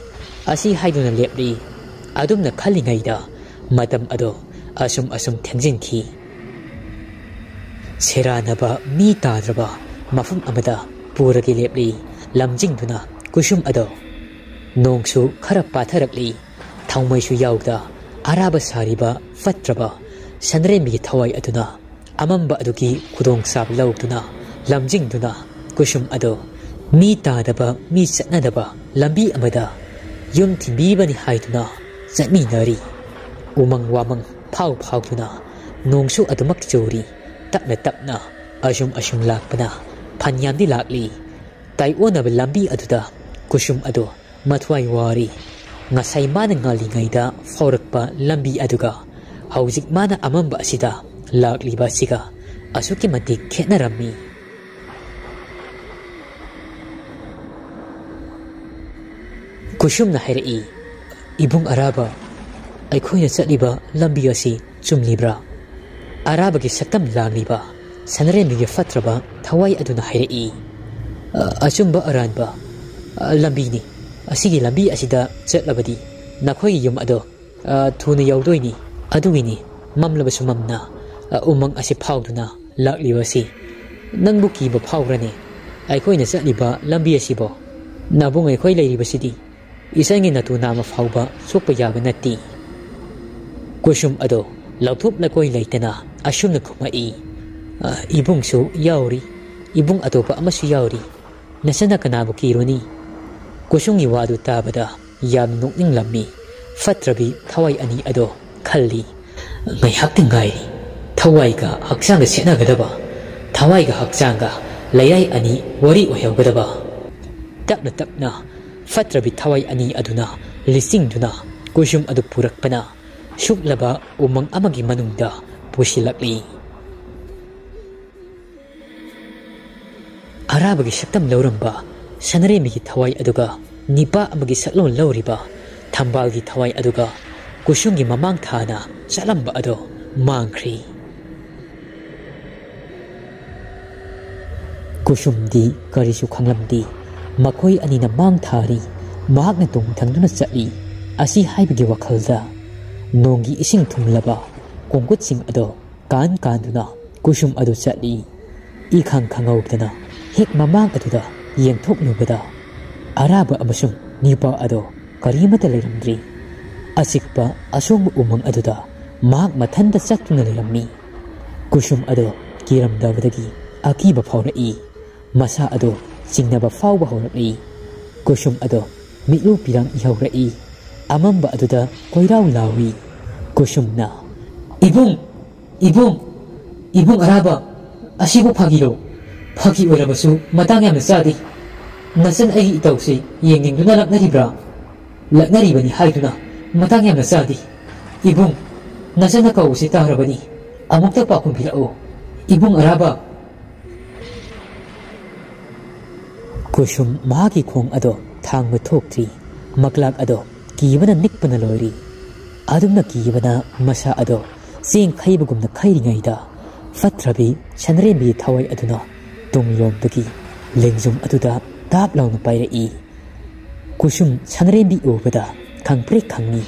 ꯑꯁꯤ ꯍꯥꯏꯗꯨꯅ ꯂꯦꯞꯂꯤ꯫ ꯑꯗꯨꯝꯅ ꯈꯜꯂꯤꯉꯩꯗ ꯃꯇꯝ ꯑꯗꯣ ꯑꯁꯨꯝ ꯑꯁꯨꯝ ꯊꯦꯡꯖꯤꯟꯈꯤ꯫ ꯁꯦꯔꯥꯟꯅꯕ ꯃꯤ ꯇꯥꯗ꯭ꯔꯕ ꯃꯐꯝ ꯑꯃꯗ ꯄꯨꯔꯒꯦ ꯂꯦꯞꯂꯤ꯫ ꯂꯝꯖꯤꯡꯗꯨꯅ ꯀꯨꯁꯨꯝ ꯑꯗꯣ ꯅꯣꯡꯁꯨ ꯈꯔ ꯄꯥꯊꯔꯛꯂꯤ꯫ ꯊꯥꯎꯃꯩꯁꯨ ꯌꯥꯎꯗ ꯑꯔꯥꯕ ꯁꯥꯔꯤꯕ ꯐꯠꯇ꯭ꯔꯕ ꯁꯟꯗ꯭ꯔꯦꯝꯕꯤꯒꯤ ꯊꯋꯥꯏ ꯑꯗꯨꯅ ꯑꯃꯝꯕ ꯑꯗꯨꯒꯤ ꯈꯨꯗꯣꯡꯆꯥꯕ ꯂꯧꯗꯨꯅ ꯂꯝꯖꯤꯡꯗꯨꯅ ꯀꯨꯁꯨꯝ ꯑꯗꯣ ꯃꯤ ꯇꯥꯗꯕ, ꯃꯤ ꯆꯠꯅꯗꯕ ꯂꯝꯕꯤ ꯑꯃꯗ ꯌꯨꯝ ꯊꯤꯟꯕꯤꯕꯅꯤ ꯍꯥꯏꯗꯨꯅ ꯆꯠꯃꯤꯟꯅꯔꯤ꯫ ꯎꯃꯪ ꯋꯥꯃꯪ ꯐꯥꯎ ꯐꯥꯎꯗꯨꯅ ꯅꯣꯡꯁꯨ ꯑꯗꯨꯃꯛ ꯆꯨꯔꯤ꯫ ꯇꯞꯅ ꯇꯞꯅ ꯑꯁꯨꯝ ꯑꯁꯨꯝ ꯂꯥꯛꯄꯅ ꯐꯅꯌꯥꯝꯗꯤ ꯂꯥꯛꯂꯤ꯫ ꯇꯥꯏꯑꯣꯟꯅꯕ ꯂꯝꯕꯤ ꯑꯗꯨꯗ ꯀꯨꯁꯨꯝ ꯑꯗꯣ ꯃꯊ꯭ꯋꯥꯏ ꯋꯥꯔꯤ꯫ ꯉꯁꯥꯏ ꯃꯥꯅ ꯉꯜꯂꯤꯉꯩꯗ ꯐꯥꯎꯔꯛꯄ ꯂꯝꯕꯤ ꯑꯗꯨꯒ ꯍꯧꯖꯤꯛ ꯃꯥꯅ ꯑꯃꯝꯕ ꯑꯁꯤꯗ ꯂꯥꯛꯂꯤꯕ ꯑꯁꯤꯒ ꯑꯁꯨꯛꯀꯤ ꯃꯇꯤꯛ ꯈꯦꯠꯅꯔꯝꯃꯤ꯫ ꯀꯨꯁꯨꯝꯅ ꯍꯥꯏꯔꯛꯏ, "ꯏꯕꯨꯡ ꯑꯔꯥꯕ, ꯑꯩꯈꯣꯏꯅ ꯆꯠꯂꯤꯕ ꯂꯝꯕꯤ ꯑꯁꯤ ꯆꯨꯝꯂꯤꯕ꯭ꯔꯥ?" ꯑꯔꯥꯕꯒꯤ ꯁꯛꯇꯝ ꯂꯥꯡꯂꯤꯕ ꯁꯅꯔꯦꯝꯕꯤꯒꯤ ꯐꯠꯇ꯭ꯔꯕ ꯊꯋꯥꯏ ꯑꯗꯨꯅ ꯍꯥꯏꯔꯛꯏ, "ꯑ-, ꯑꯆꯨꯝꯕ ꯑꯔꯥꯟꯕ, ꯑ, ꯂꯝꯕꯤꯅꯤ꯫ ꯑꯁꯤꯒꯤ ꯂꯝꯕꯤ ꯑꯁꯤꯗ ꯆꯠꯂꯕꯗꯤ ꯅꯈꯣꯏꯒꯤ ꯌꯨꯝ ꯑꯗꯣ, ꯑ, ꯊꯨꯅ ꯌꯧꯗꯣꯏꯅꯤ꯫ ꯑꯗꯨꯒꯤꯅꯤ ꯃꯝꯂꯕꯁꯨ ꯃꯝꯅ, ꯑ, ꯎꯃꯪ ꯑꯁꯤ ꯐꯥꯎꯗꯨꯅ ꯂꯥꯛꯂꯤꯕꯁꯤ꯫ ꯅꯪꯕꯨ ꯀꯤꯕ ꯐꯥꯎꯕ꯭ꯔꯅꯦ? ꯑꯩꯈꯣꯏꯅ ꯆꯠꯂꯤꯕ ꯂꯝꯕꯤ ꯑꯁꯤꯕꯣ? ꯅꯕꯨꯡ ꯑꯩꯈꯣꯏ ꯂꯩꯔꯤꯕꯁꯤꯗꯤ ꯏꯆꯟꯒꯤ ꯅꯇꯨ ꯅꯥꯝꯃ ꯐꯥꯎꯕ ꯁꯣꯛꯄ ꯌꯥꯕ ꯅꯠꯇꯦ꯫ ꯀꯨꯁꯨꯝ ꯑꯗꯣ ꯂꯧꯊꯣꯛ ꯂꯀꯣꯏ ꯂꯩꯇꯅ ꯑꯁꯨꯝꯅ ꯈꯨꯝꯃꯛꯏ꯫ "ꯑ, ꯏꯕꯨꯡꯁꯨ ꯌꯥꯎꯔꯤ, ꯏꯕꯨꯡ ꯑꯇꯣꯞꯄ ꯑꯃꯁꯨ ꯌꯥꯎꯔꯤ꯫ ꯅꯆꯟꯅ ꯀꯅꯥꯕꯨ ꯀꯤꯔꯨꯅꯤ?" ꯀꯨꯁꯨꯝꯒꯤ ꯋꯥꯗꯨ ꯇꯥꯕꯗ ꯌꯥꯝꯅ ꯅꯣꯛꯅꯤꯡꯂꯝꯃꯤ꯫ ꯐꯠꯇ꯭ꯔꯕꯤ ꯊꯋꯥꯏ ꯑꯅꯤ ꯑꯗꯣ ꯈꯜꯂꯤ꯫ ꯉꯥꯏꯍꯥꯛꯇ ꯉꯥꯏꯔꯤ ꯊꯋꯥꯏꯒ ꯍꯛꯆꯥꯡꯒ ꯁꯦꯠꯅꯒꯗꯕ, ꯊꯋꯥꯏꯒ ꯍꯛꯆꯥꯡꯒ ꯂꯩꯔꯥꯏ ꯑꯅꯤ ꯋꯥꯔꯤ ꯑꯣꯏꯍꯧꯒꯗꯕ꯫ ꯇꯞꯅ ꯇꯞꯅ ꯐꯠꯇ꯭ꯔꯕꯤ ꯊꯋꯥꯏ ꯑꯅꯤ ꯑꯗꯨꯅ ꯂꯤꯆꯤꯡꯗꯨꯅ ꯀꯨꯁꯨꯝ ꯑꯗꯨ ꯄꯨꯔꯛꯄꯅ ꯁꯨꯛꯂꯕ ꯎꯃꯪ ꯑꯃꯒꯤ ꯃꯅꯨꯡꯗ ꯄꯨꯁꯤꯜꯂꯛꯂꯤ꯫ ꯑꯔꯥꯕꯒꯤ ꯁꯛꯇꯝ ꯂꯧꯔꯝꯕ ꯁꯅꯔꯦꯝꯕꯤꯒꯤ ꯊꯋꯥꯏ ꯑꯗꯨꯒ ꯅꯤꯄꯥ ꯑꯃꯒꯤ ꯁꯛꯂꯣꯟ ꯂꯧꯔꯤꯕ ꯊꯝꯕꯥꯜꯒꯤ ꯊꯋꯥꯏ ꯑꯗꯨꯒ ꯀꯨꯁꯨꯝꯒꯤ ꯃꯃꯥꯡ ꯊꯥꯅ ꯆꯠꯂꯝꯕ ꯑꯗꯣ ꯃꯥꯡꯈ꯭ꯔꯤ꯫ ꯀꯨꯁꯨꯝꯗꯤ ꯀꯔꯤꯁꯨ ꯈꯪꯂꯝꯗꯦ꯫ ꯃꯈꯣꯏ ꯑꯅꯤꯅ ꯃꯥꯡ ꯊꯥꯔꯤ, ꯃꯍꯥꯛꯅ ꯇꯨꯡ ꯊꯪꯗꯨꯅ ꯆꯠꯂꯤ꯫ ꯑꯁꯤ ꯍꯥꯏꯕꯒꯤ ꯋꯥꯈꯜꯗ ꯅꯣꯡꯒꯤ ꯏꯁꯤꯡ ꯊꯨꯝꯂꯕ ꯀꯣꯡꯀꯨꯠꯁꯤꯡ ꯑꯗꯣ ꯀꯥꯟ ꯀꯥꯟꯗꯨꯅ ꯀꯨꯁꯨꯝ ꯑꯗꯨ ꯆꯠꯂꯤ꯫ ꯏꯈꯪ ꯈꯪꯍꯧꯗꯅ ꯍꯦꯛ ꯃꯃꯥꯡ ꯑꯗꯨꯗ ꯌꯦꯡꯊꯣꯛꯂꯨꯕꯗ ꯑꯔꯥꯕ ꯑꯃꯁꯨꯡ ꯅꯤꯄꯥ ꯑꯗꯣ ꯀꯔꯤꯃꯠꯇ ꯂꯩꯔꯝꯗ꯭ꯔꯤ꯫ ꯑꯆꯤꯛꯄ ꯑꯁꯣꯡꯕ ꯎꯃꯪ ꯑꯗꯨꯗ ꯃꯍꯥꯛ ꯃꯊꯟꯇ ꯆꯠꯇꯨꯅ ꯂꯩꯔꯝꯃꯤ꯫ ꯀꯨꯁꯨꯝ ꯑꯗꯣ ꯀꯤꯔꯝꯗꯕꯗꯒꯤ ꯑꯀꯤꯕ ꯐꯥꯎꯔꯛꯏ꯫ ꯃꯁꯥ ꯑꯗꯣ ꯆꯤꯡꯅꯕ ꯐꯥꯎꯕ ꯍꯧꯔꯛꯏ꯫ ꯀꯨꯁꯨꯝ ꯑꯗꯣ ꯃꯤꯠꯂꯨ ꯄꯤꯔꯥꯡ ꯏꯍꯧꯔꯛꯏ꯫ ꯑꯃꯝꯕ ꯑꯗꯨꯗ ꯀꯣꯏꯔꯥꯎ ꯂꯥꯎꯏ꯫ ꯀꯨꯁꯨꯝꯅ, "ꯏꯕꯨꯡ! ꯏꯕꯨꯡ! ꯏꯕꯨꯡ ꯑꯔꯥꯕ! ꯑꯁꯤꯕꯨ ꯐꯥꯒꯤꯔꯣ? ꯐꯥꯒꯤ ꯑꯣꯏꯔꯕꯁꯨ ꯃꯇꯥꯡ ꯌꯥꯝꯅ ꯆꯥꯗꯦ꯫ ꯅꯆꯟ ꯑꯩꯒꯤ ꯏꯇꯧꯁꯤ ꯌꯦꯡꯅꯤꯡꯗꯨꯅ ꯂꯛꯅꯔꯤꯕ꯭ꯔꯥ? ꯂꯛꯅꯔꯤꯕꯅꯤ ꯍꯥꯏꯗꯨꯅ ꯃꯇꯥꯡ ꯌꯥꯝꯅ ꯆꯥꯗꯦ꯫ ꯏꯕꯨꯡ, ꯅꯆꯟꯅ ꯀꯧꯕꯁꯤ ꯇꯥꯔꯕꯅꯤ꯫ ꯑꯃꯨꯛꯇ ꯄꯥꯎꯈꯨꯝ ꯄꯤꯔꯛꯎ꯫ ꯏꯕꯨꯡ ꯑꯔꯥꯕ!" ꯀꯨꯁꯨꯝ ꯃꯍꯥꯛꯀꯤ ꯈꯣꯡ ꯑꯗꯣ ꯊꯥꯡꯕ ꯊꯣꯛꯇ꯭ꯔꯤ꯫ ꯃꯀ꯭ꯂꯥꯛ ꯑꯗꯣ ꯀꯤꯕꯅ ꯅꯤꯛꯄꯅ ꯂꯣꯏꯔꯤ꯫ ꯑꯗꯨꯝꯅ ꯀꯤꯕꯅ ꯃꯁꯥ ꯑꯗꯣ ꯆꯦꯡ ꯈꯩꯕꯒꯨꯝꯅ ꯈꯩꯔꯤꯉꯩꯗ ꯐꯠꯇ꯭ꯔꯕꯤ ꯁꯅꯔꯦꯝꯕꯤꯒꯤ ꯊꯋꯥꯏ ꯑꯗꯨꯅ ꯇꯨꯡꯂꯣꯝꯗꯒꯤ ꯂꯦꯡꯖꯨꯝ ꯑꯗꯨꯗ ꯇꯥꯞ ꯂꯥꯎꯅ ꯄꯥꯏꯔꯛꯏ꯫ ꯀꯨꯁꯨꯝ ꯁꯅꯔꯦꯝꯕꯤ ꯎꯕꯗ ꯈꯪꯄ꯭ꯔꯦꯛ ꯈꯪꯉꯤ꯫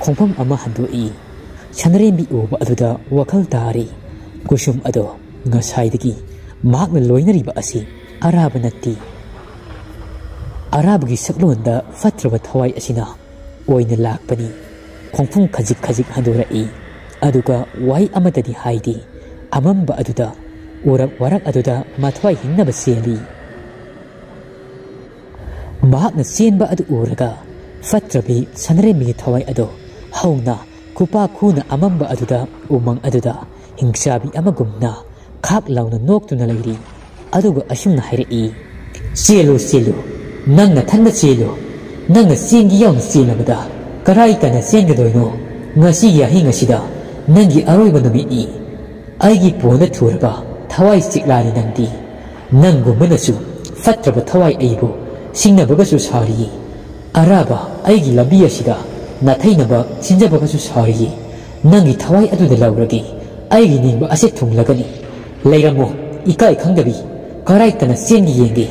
ꯈꯣꯡꯐꯝ ꯑꯃ ꯍꯟꯗꯣꯛꯏ꯫ ꯁꯅꯔꯦꯝꯕꯤ ꯎꯕ ꯑꯗꯨꯗ ꯋꯥꯈꯜ ꯇꯥꯔꯤ꯫ ꯀꯨꯁꯨꯝ ꯑꯗꯣ ꯉꯁꯥꯏꯗꯒꯤ ꯃꯍꯥꯛꯅ ꯂꯣꯏꯅꯔꯤꯕ ꯑꯁꯤ ꯑꯔꯥꯕ ꯅꯠꯇꯦ꯫ ꯑꯔꯥꯕꯒꯤ ꯁꯛꯂꯣꯟꯗ ꯐꯠꯇ꯭ꯔꯕ ꯊꯋꯥꯏ ꯑꯁꯤꯅ ꯑꯣꯏꯅ ꯂꯥꯛꯄꯅꯤ꯫ ꯈꯣꯡꯐꯝ ꯈꯖꯤꯛ ꯈꯖꯤꯛ ꯍꯟꯗꯣꯔꯛꯏ꯫ ꯑꯗꯨꯒ ꯋꯥꯍꯩ ꯑꯃꯠꯇꯗꯤ ꯍꯥꯏꯗꯦ꯫ ꯑꯃꯝꯕ ꯑꯗꯨꯗ, ꯎꯔꯛ ꯋꯥꯔꯛ ꯑꯗꯨꯗ ꯃꯊ꯭ꯋꯥꯏ ꯍꯤꯡꯅꯕ ꯆꯦꯜꯂꯤ꯫ ꯃꯍꯥꯛꯅ ꯆꯦꯟꯕ ꯑꯗꯨ ꯎꯔꯒ ꯐꯠꯇ꯭ꯔꯕꯤ ꯁꯅꯔꯦꯝꯕꯤꯒꯤ ꯊꯋꯥꯏ ꯑꯗꯣ ꯍꯧꯅ ꯈꯨꯄꯥ ꯈꯨꯅ ꯑꯃꯝꯕ ꯑꯗꯨꯗ, ꯎꯃꯪ ꯑꯗꯨꯗ ꯍꯤꯡꯆꯥꯕꯤ ꯑꯃꯒꯨꯝꯅ ꯈꯥꯛ ꯂꯥꯎꯅ ꯅꯣꯛꯇꯨꯅ ꯂꯩꯔꯤ꯫ ꯑꯗꯨꯒ ꯑꯁꯨꯝꯅ ꯍꯥꯏꯔꯛꯏ, "ꯆꯦꯜꯂꯨ, ꯆꯦꯜꯂꯨ, ꯅꯪ ꯅꯊꯟꯗ ꯆꯦꯜꯂꯨ꯫ ꯅꯪꯅ ꯆꯦꯟꯒꯦ ꯌꯥꯎꯅ ꯆꯦꯜꯂꯕꯗ ꯀꯔꯥꯏ ꯇꯥꯟꯅ ꯆꯦꯟꯒꯗꯣꯏꯅꯣ? ꯉꯁꯤꯒꯤ ꯑꯍꯤꯡ ꯑꯁꯤꯗ ꯅꯪꯒꯤ ꯑꯔꯣꯏꯕ ꯅꯨꯃꯤꯠꯅꯤ꯫ ꯑꯩꯒꯤ ꯄꯣꯟꯗ ꯊꯨꯔꯕ ꯊꯋꯥꯏ ꯆꯤꯛꯂꯥꯅꯤ ꯅꯪꯗꯤ꯫ ꯅꯪꯒꯨꯝꯕꯅꯁꯨ ꯐꯠꯇ꯭ꯔꯕ ꯊꯋꯥꯏ ꯑꯩꯕꯨ ꯁꯤꯡꯅꯕꯒꯁꯨ ꯁꯥꯔꯤꯌꯦ꯫ ꯑꯔꯥꯕ ꯑꯩꯒꯤ ꯂꯝꯕꯤ ꯑꯁꯤꯗ ꯅꯥꯊꯩꯅꯕ ꯁꯤꯟꯖꯕꯒꯁꯨ ꯁꯥꯔꯤꯌꯦ꯫ ꯅꯪꯒꯤ ꯊꯋꯥꯏ ꯑꯗꯨꯗ ꯂꯧꯔꯒꯦ꯫ ꯑꯩꯒꯤ ꯅꯤꯡꯕ ꯑꯁꯤ ꯊꯨꯡꯂꯒꯅꯤ꯫ ꯂꯩꯔꯝꯃꯣ, ꯏꯀꯥꯏ ꯈꯪꯗꯕꯤ꯫ ꯀꯔꯥꯏ ꯇꯥꯟꯅ ꯆꯦꯟꯒꯦ ꯌꯦꯡꯒꯦ꯫"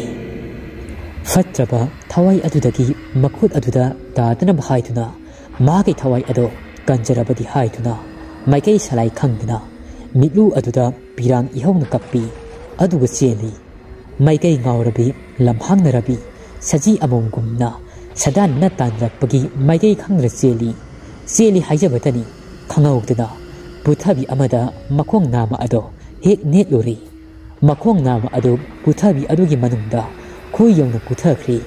ꯐꯠꯇ꯭ꯔꯕ ꯊꯋꯥꯏ ꯑꯗꯨꯗꯒꯤ ꯃꯈꯨꯠ ꯑꯗꯨꯗ ꯇꯥꯗꯅꯕ ꯍꯥꯏꯗꯨꯅ ꯃꯥꯒꯤ ꯊꯋꯥꯏ ꯑꯗꯣ ꯀꯟꯖꯔꯕꯗꯤ ꯍꯥꯏꯗꯨꯅ ꯃꯥꯏꯀꯩ ꯁꯂꯥꯏ ꯈꯪꯗꯅ ꯃꯤꯠꯂꯨ ꯑꯗꯨꯗ ꯄꯤꯔꯥꯡ ꯏꯍꯧꯅ ꯀꯞꯄꯤ꯫ ꯑꯗꯨꯒ ꯆꯦꯜꯂꯤ꯫ ꯃꯥꯏꯀꯩ ꯉꯥꯎꯔꯕꯤ, ꯂꯝꯍꯥꯡꯅꯔꯕꯤ, ꯁꯖꯤ ꯑꯃꯣꯝꯒꯨꯝꯅ ꯁꯗꯥꯟꯅꯅ ꯇꯥꯟꯅꯔꯛꯄꯒꯤ ꯃꯥꯏꯀꯩ ꯈꯪꯗꯅ ꯆꯦꯜꯂꯤ꯫ ꯆꯦꯜꯂꯤ ꯍꯥꯏꯖꯕꯇꯅꯤ, ꯈꯪꯍꯧꯗꯅ ꯄꯨꯊꯕꯤ ꯑꯃꯗ ꯃꯈꯣꯡ ꯅꯥꯝꯃ ꯑꯗꯣ ꯍꯦꯛ ꯅꯦꯠꯂꯨꯔꯦ꯫ ꯃꯈꯣꯡ ꯅꯥꯝꯃ ꯑꯗꯨ ꯄꯨꯊꯕꯤ ꯑꯗꯨꯒꯤ ꯃꯅꯨꯡꯗ ꯈꯨ ꯌꯧꯅ ꯄꯨꯊꯈ꯭ꯔꯦ꯫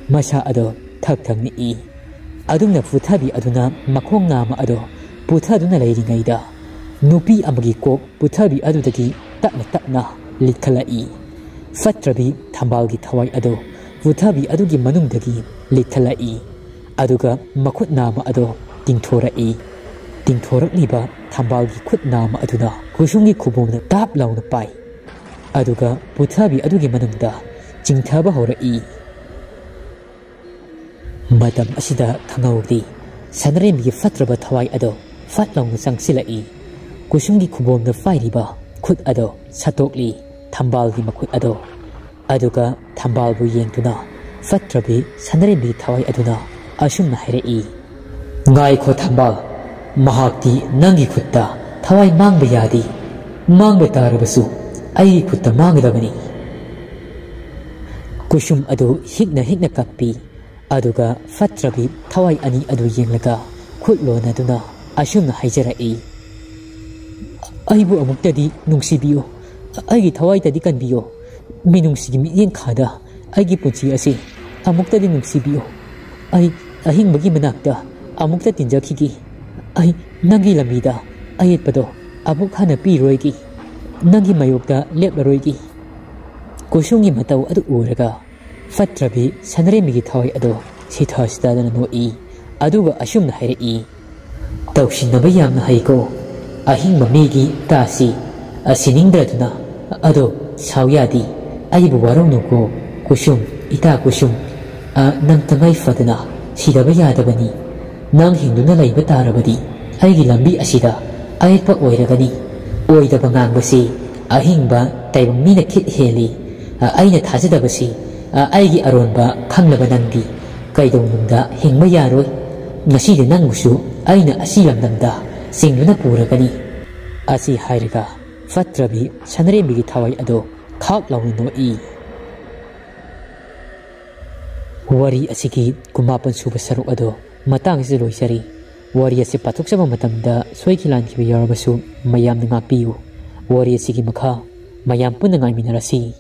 ꯃꯁꯥ ꯑꯗꯣ ꯊꯛ ꯊꯛ ꯅꯤꯛꯏ꯫ ꯑꯗꯨꯝꯅ ꯄꯨꯊꯕꯤ ꯑꯗꯨꯅ ꯃꯈꯣꯡ ꯅꯥꯝꯃ ꯑꯗꯣ ꯄꯨꯊꯗꯨꯅ ꯂꯩꯔꯤꯉꯩꯗ, ꯅꯨꯄꯤ ꯑꯃꯒꯤ ꯀꯣꯛ ꯄꯨꯊꯕꯤ ꯑꯗꯨꯗꯒꯤ ꯇꯞꯅ ꯇꯞꯅ ꯂꯤꯠꯈꯠꯂꯛꯏ꯫ ꯐꯠꯇ꯭ꯔꯕꯤ ꯊꯝꯕꯥꯜꯒꯤ ꯊꯋꯥꯏ ꯑꯗꯣ ꯄꯨꯊꯕꯤ ꯑꯗꯨꯒꯤ ꯃꯅꯨꯡꯗꯒꯤ ꯂꯤꯠꯈꯠꯂꯛꯏ꯫ ꯑꯗꯨꯒ ꯃꯈꯨꯠ ꯅꯥꯝꯃ ꯑꯗꯣ ꯇꯤꯡꯊꯣꯔꯛꯏ꯫ ꯇꯤꯡꯊꯣꯔꯛꯂꯤꯕ ꯊꯝꯕꯥꯜꯒꯤ ꯈꯨꯠ ꯅꯥꯝꯃ ꯑꯗꯨꯅ ꯀꯨꯁꯨꯝꯒꯤ ꯈꯨꯕꯣꯝꯗ ꯇꯥꯞ ꯂꯥꯎꯅ ꯄꯥꯏ꯫ ꯑꯗꯨꯒ ꯄꯨꯊꯕꯤ ꯑꯗꯨꯒꯤ ꯃꯅꯨꯡꯗ ꯆꯤꯡꯊꯕ ꯍꯧꯔꯛꯏ꯫ ꯃꯇꯝ ꯑꯁꯤꯗ ꯈꯪꯍꯧꯗꯦ, ꯁꯅꯔꯦꯝꯕꯤꯒꯤ ꯐꯠꯇ꯭ꯔꯕ ꯊꯋꯥꯏ ꯑꯗꯣ ꯐꯠ ꯂꯥꯎꯅ ꯆꯪꯁꯤꯜꯂꯛꯏ꯫ ꯀꯨꯁꯨꯝꯒꯤ ꯈꯨꯕꯣꯝꯗ ꯄꯥꯏꯔꯤꯕ ꯈꯨꯠ ꯑꯗꯣ ꯁꯠꯇꯣꯛꯂꯤ, ꯊꯝꯕꯥꯜꯒꯤ ꯃꯈꯨꯠ ꯑꯗꯣ꯫ ꯑꯗꯨꯒ ꯊꯝꯕꯥꯜꯕꯨ ꯌꯦꯡꯗꯨꯅ ꯐꯠꯇ꯭ꯔꯕꯤ ꯁꯅꯔꯦꯝꯕꯤꯒꯤ ꯊꯋꯥꯏ ꯑꯗꯨꯅ ꯑꯁꯨꯝꯅ ꯍꯥꯏꯔꯛꯏ, ꯉꯥꯏꯈꯣ ꯊꯝꯕꯥꯜ, ꯃꯍꯥꯛꯇꯤ ꯅꯪꯒꯤ ꯈꯨꯠꯇ ꯊꯋꯥꯏ ꯃꯥꯡꯕ ꯌꯥꯗꯦ꯫ ꯃꯥꯡꯕ ꯇꯥꯔꯕꯁꯨ ꯑꯩꯒꯤ ꯈꯨꯠꯇ ꯃꯥꯡꯒꯗꯕꯅꯤ꯫ ꯀꯨꯁꯨꯝ ꯑꯗꯨ ꯍꯤꯛꯅ ꯍꯤꯛꯅ ꯀꯞꯄꯤ꯫ ꯑꯗꯨꯒ ꯐꯠꯇ꯭ꯔꯕꯤ ꯊꯋꯥꯏ ꯑꯅꯤ ꯑꯗꯨ ꯌꯦꯡꯂꯒ ꯈꯨꯠ ꯂꯣꯟꯅꯗꯨꯅ ꯑꯁꯨꯝꯅ ꯍꯥꯏꯖꯔꯛꯏ, "ꯑꯩꯕꯨ ꯑꯃꯨꯛꯇꯗꯤ ꯅꯨꯡꯁꯤꯕꯤꯌꯨ, ꯑꯩꯒꯤ ꯊꯋꯥꯏꯗꯗꯤ ꯀꯟꯕꯤꯌꯨ꯫ ꯃꯤꯅꯨꯡꯁꯤꯒꯤ ꯃꯤꯠꯌꯦꯡ ꯈꯥꯗ ꯑꯩꯒꯤ ꯄꯨꯟꯁꯤ ꯑꯁꯤ ꯑꯃꯨꯛꯇꯗꯤ ꯅꯨꯡꯁꯤꯕꯤꯌꯨ꯫ ꯑꯩ ꯑꯍꯤꯡꯕꯒꯤ ꯃꯅꯥꯛꯇ ꯑꯃꯨꯛꯇ ꯇꯤꯟꯖꯈꯤꯒꯦ꯫ ꯑꯩ ꯅꯪꯒꯤ ꯂꯝꯕꯤꯗ ꯑꯌꯦꯠꯄꯗꯣ ꯑꯃꯨꯛ ꯍꯟꯅ ꯄꯤꯔꯣꯏꯒꯦ꯫ ꯅꯪꯒꯤ ꯃꯥꯌꯣꯛꯇ ꯂꯦꯞꯂꯔꯣꯏꯒꯦ꯫" ꯀꯨꯁꯨꯝꯒꯤ ꯃꯇꯧ ꯑꯗꯨ ꯎꯔꯒ ꯐꯠꯇ꯭ꯔꯕꯤ ꯁꯅꯔꯦꯝꯕꯤꯒꯤ ꯊꯋꯥꯏ ꯑꯗꯣ ꯁꯤꯊ ꯁꯤꯊꯗꯅ ꯅꯣꯛꯏ꯫ ꯑꯗꯨꯒ ꯑꯁꯨꯝꯅ ꯍꯥꯏꯔꯛꯏ, "ꯇꯧꯁꯤꯟꯅꯕ ꯌꯥꯝꯅ ꯍꯩꯀꯣ꯫ ꯑꯍꯤꯡꯕ ꯃꯤꯒꯤ ꯇꯥꯁꯤ, ꯑ, ꯁꯤꯅꯤꯡꯗ꯭ꯔꯗꯨꯅ꯫ ꯑꯗꯣ ꯁꯥꯎ ꯌꯥꯗꯦ꯫ ꯑꯩꯕꯨ ꯋꯥꯔꯧꯅꯨꯀꯣ ꯀꯨꯁꯨꯝ, ꯏꯇꯥ ꯀꯨꯁꯨꯝ꯫ ꯑ, ꯅꯪ ꯇꯉꯥꯏ ꯐꯗꯅ ꯁꯤꯗꯕ ꯌꯥꯗꯕꯅꯤ꯫ ꯅꯪ ꯍꯤꯡꯗꯨꯅ ꯂꯩꯕ ꯇꯥꯔꯕꯗꯤ ꯑꯩꯒꯤ ꯂꯝꯕꯤ ꯑꯁꯤꯗ ꯑꯌꯦꯠꯄ ꯑꯣꯏꯔꯒꯅꯤ꯫ ꯑꯣꯏꯗꯕ ꯉꯥꯡꯕꯁꯤ ꯑꯍꯤꯡꯕ ꯇꯥꯏꯕꯪ ꯃꯤꯅ ꯈꯤꯠ ꯍꯦꯜꯂꯤ꯫ ꯑ, ꯑꯩꯅ ꯊꯥꯖꯗꯕꯁꯤ, ꯑ, ꯑꯩꯒꯤ ꯑꯔꯣꯟꯕ ꯈꯪꯂꯕ ꯅꯪꯗꯤ ꯀꯩꯗꯧꯅꯨꯡꯗ ꯍꯤꯡꯕ ꯌꯥꯔꯣꯏ꯫ ꯉꯁꯤꯗꯤ ꯅꯪꯕꯨꯁꯨ ꯑꯩꯅ ꯑꯁꯤ ꯂꯝꯗꯝꯗ ꯆꯤꯡꯗꯨꯅ ꯄꯨꯔꯒꯅꯤ꯫" ꯑꯁꯤ ꯍꯥꯏꯔꯒ ꯐꯠꯇ꯭ꯔꯕꯤ ꯁꯅꯔꯦꯝꯕꯤꯒꯤ ꯊꯋꯥꯏ ꯑꯗꯣ ꯈꯥꯛ ꯂꯥꯎꯅ ꯅꯣꯛꯏ꯫ ꯋꯥꯔꯤ ꯑꯁꯤꯒꯤ ꯀꯨꯟꯃꯥꯄꯟ ꯁꯨꯕ ꯁꯔꯨꯛ ꯑꯗꯣ ꯃꯇꯥꯡ ꯑꯁꯤꯗ ꯂꯣꯏꯖꯔꯤ꯫ ꯋꯥꯔꯤ ꯑꯁꯤ ꯄꯥꯊꯣꯛꯆꯕ ꯃꯇꯝꯗ ꯁꯣꯏꯈꯤ ꯂꯥꯟꯈꯤꯕ ꯌꯥꯎꯔꯕꯁꯨ ꯃꯌꯥꯝꯅ ꯉꯥꯛꯄꯤꯌꯨ꯫ ꯋꯥꯔꯤ ꯑꯁꯤꯒꯤ ꯃꯈꯥ ꯃꯌꯥꯝ ꯄꯨꯟꯅ ꯉꯥꯏꯃꯤꯟꯅꯔꯁꯤ꯫